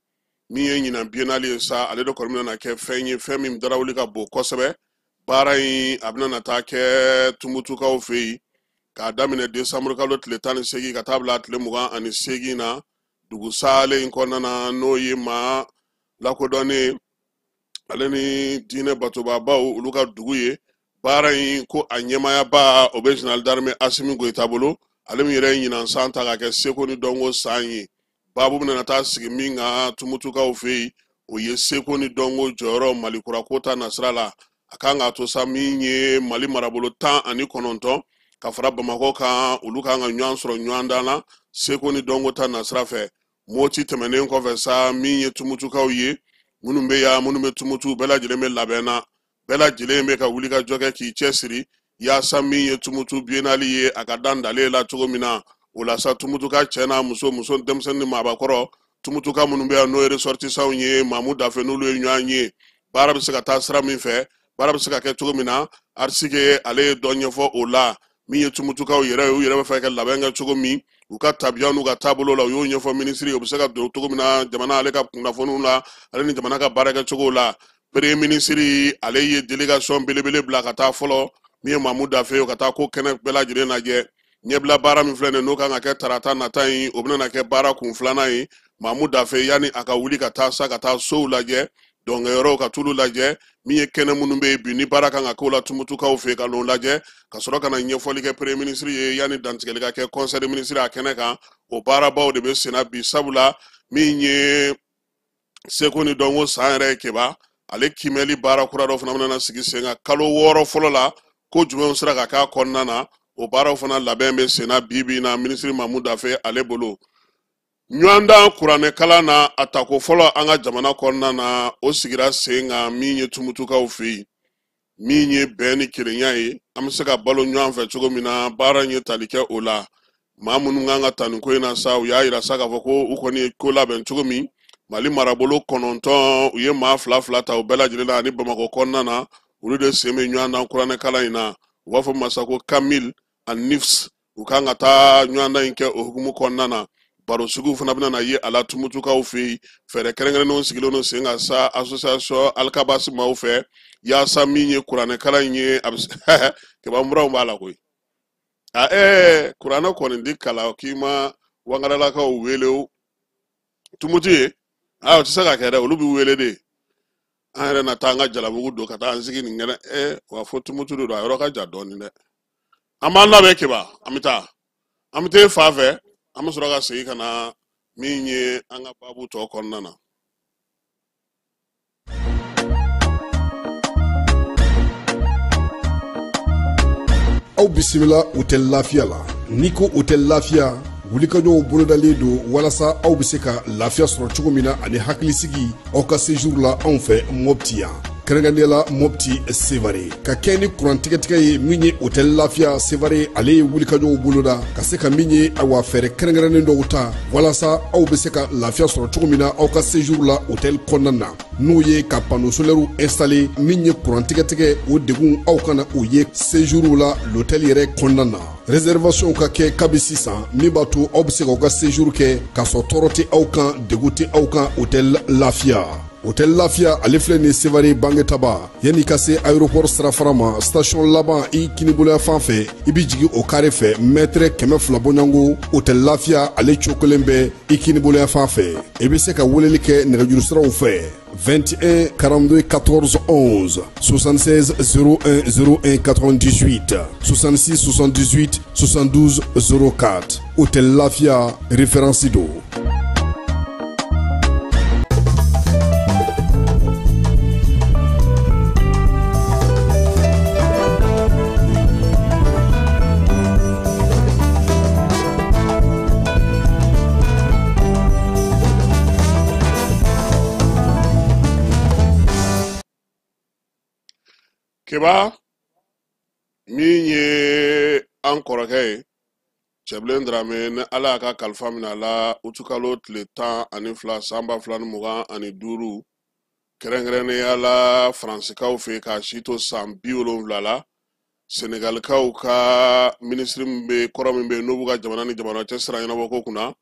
Min ye ɲinan biennale ye sa, ale de kɔni bɛna kɛ fɛn ye, fɛn min darawuli ka bon kosɛbɛ. Baara in a bɛna taa kɛ Tumutukaw fɛ yen k'a daminɛ décembre kalo tile 18 ka taa bila tile 28 na, dugu salen in kɔnɔna na, n'o ye maa lakodɔnnen ale ni diinɛ batobabaw olu ka dugu ye. Baara in ko a ɲɛmaayaba o bɛ général d'armée Asimi Goyita bolo, ale min yɛrɛ ye ɲinan san ta ka kɛ seko ni dɔnko san ye. Baabu bɛna taa sigi min kan Tumutukaw fɛ yen, o ye seko ni dɔnko jɔyɔrɔ Mali kura ko ta nasira la. A kan k'a to sa min ye Mali marabolo 19 ka fara Bamakɔ kan, olu kan ka ɲɔgɔn sɔrɔ ɲɔgɔn dan na seko ni dɔnko ta nasira fɛ. Moti tɛmɛnen kɔfɛ sa, min ye Tumutukaw ye minnu bɛ yan, minnu bɛ Tumutu, bɛɛ lajɛlen bɛ labɛn na, bɛɛ lajɛlen bɛ ka wuli ka jɔ kɛ k'i cɛsiri yaasa min ye Tumutu biennale ye a ka dan dalen la cogo min na. O la sa, Tumutuka cɛ n'a muso, muso denmisɛnnin ni maabakɔrɔ, Tumutuka minnu bɛ yan n'o ye ressortissants ye, Mamu Dafe n'olu ye ɲɔgɔn ye, baara bɛ se ka taa sira min fɛ, baara bɛ se ka kɛ cogo min na, Arisike ale ye dɔ ɲɛfɔ o la. Min ye Tumutukaw yɛrɛ ye, u yɛrɛ bɛ fɛ ka labɛn kɛ cogo min u ka tabiya n'u ka taabolo la, u y'o ɲɛfɔ minisiri ye, u bɛ se ka don cogo min na jamana ale ka kunnafoniw la, ale ni jamana ka baara kɛcogo la. Premier ministre ale ye délégation belebele bila ka taa fɔlɔ, min ye Mamu Dafe ye, ka taa ko kɛnɛ bɛɛ lajɛlen lajɛ. Ɲɛbila baara min filɛ nin ye, n'o kan ka kɛ tarata nata in, o bɛna kɛ baara kun filanan ye. Mamu Dafe yanni a ka wuli ka taa sa ka taa sow lajɛ, dɔnkɛyɔrɔw ka t'olu lajɛ, min ye kɛnɛ minnu bɛ yen bi ni baara kan ka k'o la Tumutukaw fɛ yen, ka n'o lajɛ, ka sɔrɔ ka na ɲɛfɔli kɛ premier ministre ye yanni dantigɛli ka kɛ conseil des ministres a kɛnɛ kan. O baarabaw de bɛ senna bi, sabula min ye seko ni dɔnko san yɛrɛ ye Keba, ale kiimɛli baara kura dɔ fana bɛna sigi sen kan kalo 6 fɔlɔ la, ko jumɛnw sera ka k'a kɔnɔna na, o baaraw fana labɛn bɛ senna bi bi in na minisiri Mamu Dafe ale bolo. Ɲɔgɔndan kuranɛkalan na a tako fɔlɔ an ka jamana kɔnɔna na, o sigira sen kan min ye Tumutukaw fɛ yen, min ye bɛn ni kelenya ye, an bɛ se ka balo ɲɔgɔn fɛ cogo min na, baara in ye tali kɛ o la. Maa minnu kan ka ta nin ko in na sa, u y'a yira sa k'a fɔ ko u kɔni ye ko labɛn cogo min, Mali marabolo 9 u ye maa 2 2 ta u bɛɛ lajɛlen na, ani Bamakɔ kɔnɔna na, olu de sen bɛ ɲɔgɔndan kuranɛkalan in na. U b'a fɔ masa ko Kamil Anifs, u kan ka taa ɲɔgɔndan in kɛ o hukumu kɔnɔna na. Barosigiw fana bɛna na ye a la Tumutukaw fɛ yen. Fɛɛrɛ kɛrɛnkɛrɛnnenw sigilen don sen kan sa association Alikabasi maaw fɛ, yaasa min ye kuranɛkalan in ye a bɛ se Keba muraw b'a la koyi. A kuranɛ kɔni di kalan k'i ma Wangaralakaw wele o Tumutu ye, a o tɛ se ka kɛ dɛ, olu bɛ wele de. An yɛrɛ na taa an ka jalabugu don ka taa an sigi nin kɛnɛ, wa fo Tumutu de don, a yɔrɔ ka jan dɔɔnin dɛ. An b'an labɛn Keba, an bɛ taa, an bɛ taa fan fɛ, an bɛ sɔrɔ ka segin ka na min ye an ka baabu tɔ kɔnɔna na. Aw bisimila Hôtel Lafiya la. N'i ko Hôtel Lafiya, wulikajɔw bolodalen don walasa aw bɛ se ka lafiya sɔrɔ cogo min na ani hakilisigi aw ka séjour la anw fɛ Mopti yan, kɛrɛnkɛrɛnnenya la Mopti Sevare. Ka kɛ ni kuran tigɛtigɛ ye, min ye Hôtel Lafiya Sevare ale ye wulikajɔw boloda ka se ka min ye awa fɛɛrɛ kɛrɛnkɛrɛnnen dɔw ta walasa aw bɛ se ka lafiya sɔrɔ cogo min na aw ka séjour la hôtel kɔnɔna na, n'o ye ka panneau solaire installé, min ye kuran tigɛtigɛ o degun aw kana o ye séjour la l'hôtel yɛrɛ kɔnɔna na. Réservation ka kɛ kabi sisan, min b'a to aw bɛ se k'aw ka séjour kɛ k'a sɔrɔ tɔɔrɔ tɛ aw kan, degun tɛ aw kan. Hôtel Lafiya, Hôtel Lafiya ale filɛ nin Sevare Bangetaba, yanni ka se aéroport sirafara ma, station laban i kiniboloya fan fɛ, i bɛ jigin o carré fɛ mètre 200 bɔɲɔgɔnko. Hôtel Lafiya ale cokolen bɛ i kiniboloya fan fɛ. I bɛ se ka weleli kɛ nɛgɛjuru siraw fɛ: 21 42 14 11, 76 01 01 98, 66 78 72 04. Hôtel Lafia, référence do. Keba, min ye an kɔrɔkɛ ye Cɛbilen Darame, ni Ala y'a ka kalifa minɛ a la utukalo tile 12 san 2025, Kɛrɛnkɛrɛnnenya la Faransikaw fɛ k'a si to san 70 la, Senegalikaw ka minisiri min bɛ kɔrɔ min bɛ yen n'o b'u ka jamana ni jamana cɛ sira ɲɛnabɔ ko kunna,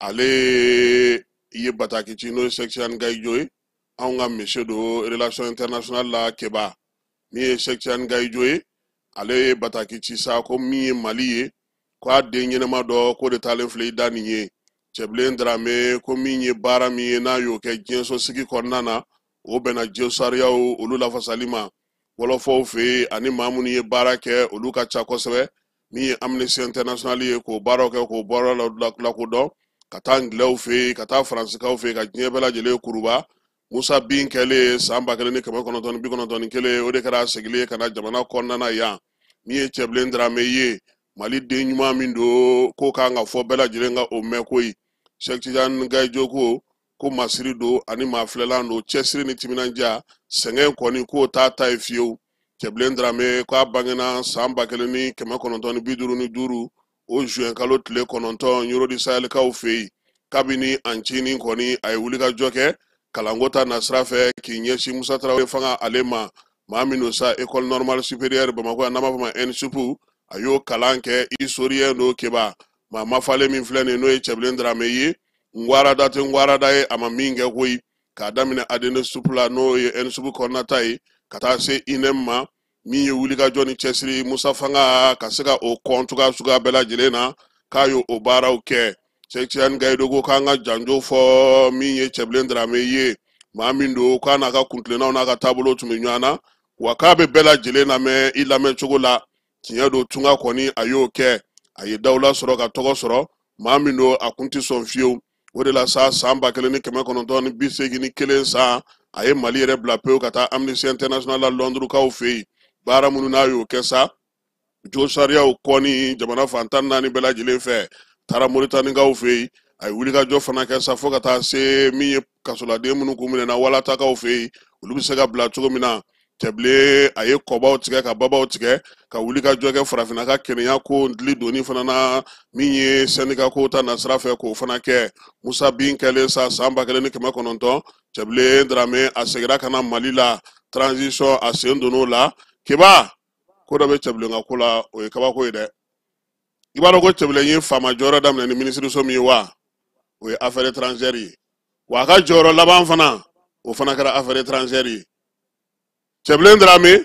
ale ye bataki ci, n'o ye Cheikh Tidiane Gadio ye, anw ka monsieur don relation internationale la. Keba, min ye Cheikh Tidiane Gadio ye, ale ye bataki ci sa ko min ye Mali ye, ko a den ɲɛnɛma dɔ k'o de taalen filɛ i da nin ye. Cɛbilen Darame ko min ye baara min ye n'a y'o kɛ diɲɛso sigi kɔnɔna na, o bɛnna josariyaw olu lafasali ma wɔlɔfɔw fɛ yen, ani maa minnu ye baara kɛ olu ka ca kosɛbɛ. Min ye Amnesty International ye, k'o baaraw kɛ, k'o baara lakodɔn, ka taa Angilɛw fɛ yen, ka taa Faransikaw fɛ yen, ka diɲɛ bɛɛ lajɛlen kuruba. Musa bin kɛlen san 1991, o de kɛra a segilen ye ka na jamana kɔnɔna na yan. Min ye Cɛbilen Darame ye, Mali den ɲuman min don, k'o kan ka fɔ bɛɛ lajɛlen ka o mɛn koyi. Cheikh Tidiane Gadio ko masiri don ani maa filɛlan don, cɛsiri ni timinandiya, sɛgɛn kɔni k'o t'a ta ye fiyewu. Cɛbilen Darame k'a bangena san 1955, o juin kalo tile 9, Ɲoro di Sahɛlikaw fɛ yen. Kabini a ncinin kɔni, a ye wulikajɔ kɛ kalanko ta nasira fɛ k'i ɲɛsin Musa Tarawele fanga ale ma. Maa min don sa, École normale supérieure Bamakɔ yan, n'an b'a fɔ ma ENSUP, a y'o kalan kɛ, historien don. Keba, maa mafalen min filɛ nin ye, n'o ye Cɛbilen Darame ye, ngwarada tɛ ngwarada ye a ma min kɛ koyi. K'a daminɛ ADN-SUP la, n'o ye ENSUP kɔnɔnata ye, ka taa se INEM ma, min ye wulikajɔ ni cɛsiri Musa fanga ka se ka o kɔn cogoya suguya bɛɛ lajɛlen na, k'a y'o o baaraw kɛ. Cheikh Tidiane Gadio ko k'an ka janjo fɔ min ye Cɛbilen Darame ye, maa min don k'a n'a ka kuntilennaw n'a ka taabolo tun bɛ ɲɔgɔn na, wa k'a bɛ bɛɛ lajɛlen lamɛn i lamɛn cogo la. Tiɲɛ don, tunga kɔni a y'o kɛ, a ye dawula sɔrɔ ka tɔgɔ sɔrɔ. Maa min don, a kun tɛ sɔn fiyewu. O de la sa, san 1981 san, a ye Mali yɛrɛ bila pewu ka taa Amnesty International la Lɔndurukaw fɛ yen. Baara minnu n'a y'o kɛ sa, jo sariyaw kɔni jamana fan 14 bɛɛ lajɛlen fɛ, taara Moritanikaw fɛ yen, a ye wulikajɔ fana kɛ sa fo ka taa se min ye kasoladen minnu kun minɛna walatakaw fɛ yen, olu bɛ se ka bila cogo min na. Cɛbilen a ye kɔbaw tigɛ ka babaw tigɛ ka wulikajɔ kɛ farafinna ka kɛnɛya ko dili donni fana na, min ye sɛndika ko ta nasira fɛ, k'o fana kɛ. Musa bin kɛlen sa san 1900, Cɛbilen Darame a seginna ka na Mali la, transition a sen donn'o la. Keba, ko dɔ bɛ Cɛbilen ka ko la, o ye kabako ye dɛ. I b'a dɔn ko Cɛbilen ye faama jɔyɔrɔ daminɛ ni minisiriso min ye wa, o ye affaire étrangère ye. Wa a ka jɔyɔrɔ laban fana, o fana kɛra affaire étrangère ye. Cɛbilen Darame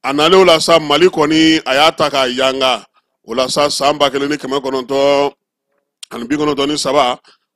a nalen o la sa, Mali kɔni a y'a ta k'a yanga o la sa. San 1993,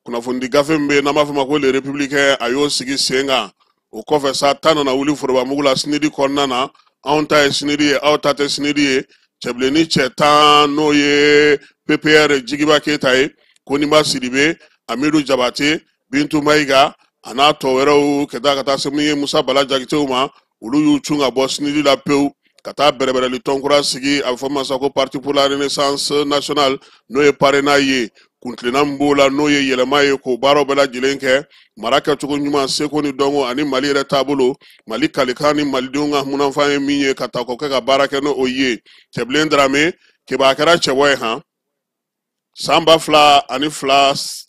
kunnafonidi gafe min bɛ yen n'an b'a fɔ ma ko Le Républicain, a y'o sigi sen kan. O kɔfɛ sa, ta nana wuli forobamugu la SNUD kɔnɔna na. Anw ta ye SNUD ye, aw ta tɛ SNUD ye. Cɛbilen ni cɛ 10, n'o ye PPR Jigiba Keyita ye, Koniba Sidibe, Amidu Jabate, Bintu Mayiga, a n'a tɔ wɛrɛw, ka taa ka taa se min ye Musa Bala Jakitew ma, olu y'u cun ka bɔ SNUD la pewu ka taa bɛrɛbɛrɛli tɔn kura sigi, a bɛ fɔ ma sa ko Parti pour la Renaissance nationale, n'o ye PARENA ye. Kuntilenna min b'o la, n'o ye yɛlɛma ye, k'o baaraw bɛɛ lajɛlen kɛ, mara kɛcogo ɲuman, seko ni dɔnko ani Mali yɛrɛ taabolo, Mali kalikan ni malidenw ka munafan ye min ye, ka ta k'o kɛ ka baara kɛ n'o ye. Cɛbilen Darame, keba, a kɛra cɛbɔ ye han. San 2002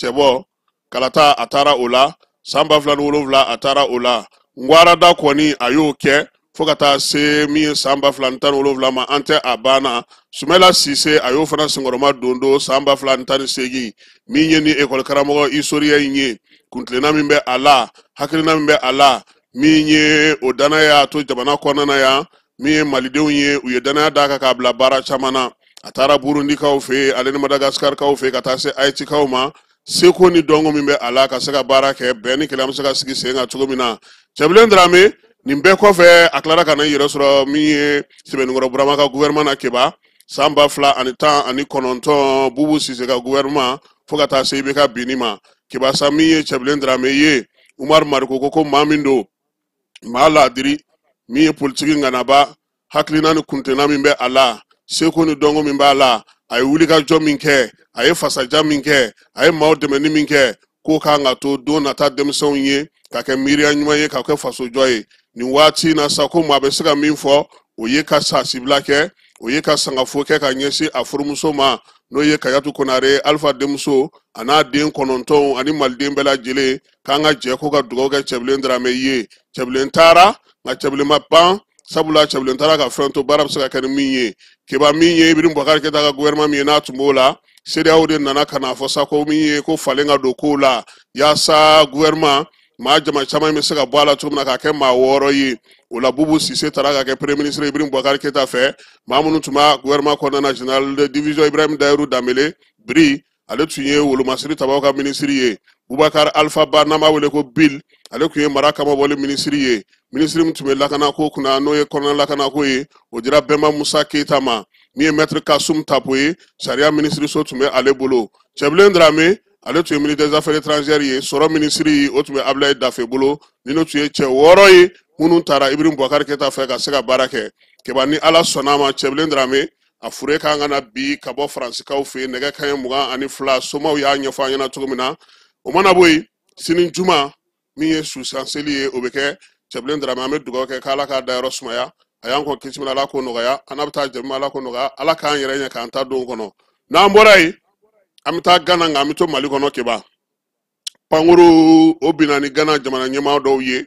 cɛbɔ kalata, a taara o la. San 2007, a taara o la. Ngwarada kɔni a y'o kɛ fo ka taa se min ye san 2017 ma, an tɛ a banna. Sumɛla Sise, a y'o fana senkɔrɔma don don san 2018. Min ye ni ekɔli karamɔgɔ historien in ye, kuntilenna min bɛ a la, hakilina min bɛ a la, min ye o danaya y'a to jamana kɔnɔna na yan, min ye malidenw ye, u ye danaya d'a kan k'a bila baara caman na. A taara Burundikaw fɛ yen, ale ni Madagaskarikaw fɛ yen, ka taa se Haitikaw ma. Seko ni dɔnko min bɛ a la ka se ka baara kɛ, bɛn ni kelenya bɛ se ka sigi sen kan cogo min na. Cɛbilen Darame, nin bɛɛ kɔfɛ, a tilara ka na i yɛrɛ sɔrɔ min ye Sɛbɛnnikɔrɔ Burama ka gouvernement na. Keba, san 2019, Bubu Sise ka gouvernement, fo ka taa se IBK binni ma. Keba sa, min ye Cɛbilen Darame ye, Umaru Mariko ko maa min don, maa laadiri, min ye politiki ŋanaba, hakilina ni kuntenna min bɛ a la, seko ni dɔnko min b'a la, a ye wulikajɔ min kɛ, a ye fasaja min kɛ, a ye maaw dɛmɛni min kɛ, k'o kan ka to don nata denmisɛnw ye ka kɛ miiriya ɲuman ye, ka kɛ fasojɔ ye. Nin waati in na sa, ko maa bɛ se ka min fɔ, o ye ka sasibila kɛ, o ye ka sangafo kɛ ka ɲɛsin a furumuso ma. N'o ye Kayatu Konare Alpha denmuso a n'a den 9 ani maliden bɛɛ lajɛlen, k'an ka jɛ ko ka dugawu kɛ Cɛbilen Darame ye. Cɛbilen taara, nka Cɛbilen ma ban, sabula Cɛbilen taara ka fɛn to baara bɛ se ka kɛ ni min ye. Keba, min ye Ibrahim Boubacar Keita ka gouvernement min ye, n'a tun b'o la, CEDEAO de nana ka n'a fɔ sa ko min ye ko falen ka don kow la, yaasa gouvernement maa jama caman bɛ se ka bɔ a la cogo min na k'a kɛ maa 6 ye. O la, Bubu Sise taara ka kɛ premier ministre Ibrahim Boubacar Keita fɛ. Maa minnu tun b'a gouvernement kɔnɔna na, général de division Ibrahim Dayiru Danbele Biri, ale tun ye wolomasiri tabaw ka minisiri ye. Bubakar Alpha Ba, n'an b'a wele ko Bill, ale tun ye mara kamabɔli minisiri ye. Minisiri min tun bɛ lakanako kunna, n'o ye kɔnɔna lakanako ye, o dira Bɛnba Musa Keyita ma. Min ye maître Kasum Tapo ye, sariya minisiriso tun bɛ ale bolo. Cɛbilen Darame, ale tun ye ministre des Affaires étrangères ye. Sɔrɔ minisiri, o tun bɛ Abulaye Dafe bolo. Ninnu tun ye cɛ 6 ye minnu taara Ibrahim Boubacar Keita fɛ ka se ka baara kɛ. Keba, ni Ala sɔnna a ma, Cɛbilen Darame a fure kan ka na bi ka bɔ Faransikaw fɛ yen nɛgɛ kanɲɛ 22, somaw y'a ɲɛfɔ an ɲɛna cogo min na. O mana bɔ yen, sini juma min ye susanseli ye, o bɛ kɛ Cɛbilen Darame. An bɛ dugawu kɛ k'Ala k'a dayɔrɔ sumaya. A y'an kɔn kisi min, Ala k'o nɔgɔya. An n'a bɛ taa jɛmu, Ala k'o nɔgɔya. Ala k'an yɛrɛ ɲɛ k'an ta don kɔnɔ. N'an bɔra yen, an bɛ taa Gana, nka an bɛ to Mali kɔnɔ. Keba, pankuru o binna ni Gana jamana ɲɛmaa dɔw ye.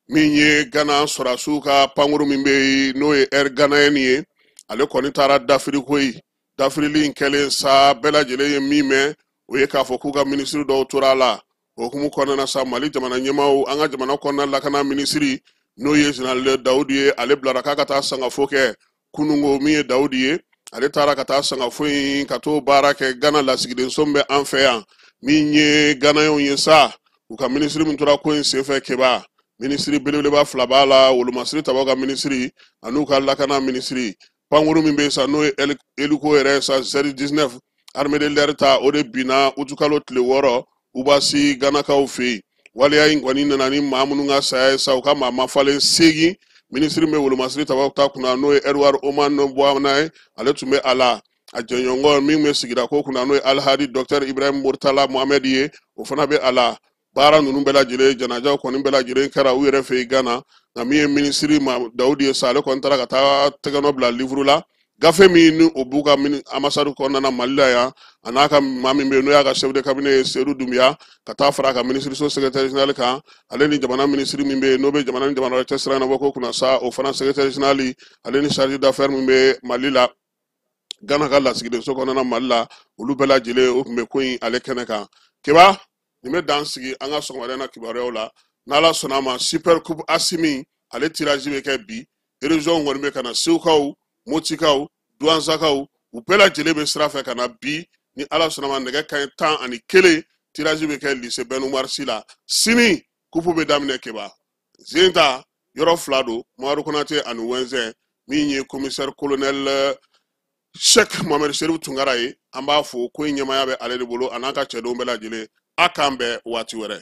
Min ye Gana sɔrɔdasiw ka pankuru min bɛ yen, n'o ye Air Ghanéenne ye, ale kɔni taara dafiri koyi. Dafirili in kɛlen sa, bɛɛ lajɛlen ye min mɛn, o ye k'a fɔ k'u ka minisiri dɔw tora a la. O hukumu kɔnɔna na sa, Mali jamana ɲɛmaaw, an ka jamana kɔnɔna lakana minisiri, n'o ye général Dawudi ye, ale bilara k'a ka taa sangafo kɛ kunungo. Min ye Dawudi ye, ale taara ka taa sangafo in ka t'o baara kɛ Gana lasigidenso min bɛ an fɛ yan. Min ye Ganayew ye sa, u ka minisiri min tora ko in senfɛ, Keba, minisiri belebeleba 2 b'a la: wolomasiri tabaw ka minisiri an'u ka lakana minisiri. Pankuru min bɛ yen sa, n'o ye hélico yɛrɛ sa, Z19 armée de l'air ta, o de binna utukalo tile 6 Ubasi Ganakaw fɛ yen. Waleya in kɔni nana ni maa minnu ka saya ye sa, u ka maa mafalen 8. Minisiri min bɛ wolomasiri tabaw ta kunna, n'o ye Edward Oman Buwana ye, ale tun bɛ a la. A jɛɲɔgɔn min bɛ sigida ko kunna, n'o ye Alhadi Docteur Ibrahim Murtala Mohamed ye, o fana bɛ a la. Baara ninnu bɛɛ lajɛlen, janajaw kɔni bɛɛ lajɛlen kɛra u yɛrɛ fɛ yen Gana. Nka min ye minisiri ma Dawudi ye sa, ale kɔni taara ka taa tɛgɛnɔ bila livre la, gafe min ni o b'u ka ambassade kɔnɔna na Mali la yan, a n'a ka maa min bɛ yen, n'o y'a ka chef de cabinet ye, Seydou Doumbia, ka taa fara a ka minisiriso secrétaire général kan, ale ni jamana minisiri min bɛ yen, n'o bɛ jamana ni jamana wɛrɛ cɛ sira ɲɛnabɔ ko kunna sa, o fana secrétaire général, ale ni chargé d'affaires min bɛ Mali la, Gana ka lasigidenso kɔnɔna na Mali la, olu bɛɛ lajɛlen o tun bɛ ko in ale kɛnɛ kan. Keba, nin bɛ dan sigi an ka sɔgɔmada in na kibaruyaw la. N'Ala sɔnna a ma, Super Coupe Asimi, ale tirage bɛ kɛ bi. Région kɔni bɛ ka na, Segukaw, Motikaw, Duwansakaw, u bɛɛ lajɛlen bɛ sira fɛ ka na bi. Ni Ala sɔnna ma, nɛgɛ kanɲɛ 11, tirage bɛ kɛ lycée Ben Oumar Sy la. Sini coupe bɛ daminɛ. Keba, zen ta yɔrɔ 2 don, Mamadu Konate ani Wɛnzɛn. Min ye commissaire colonel Cheikh Mohamed Serif Tunkara ye, an b'a fo. Ko in ɲɛmaaya bɛ ale de bolo, a n'a ka cɛdenw bɛɛ lajɛlen. A k'an bɛn waati wɛrɛ.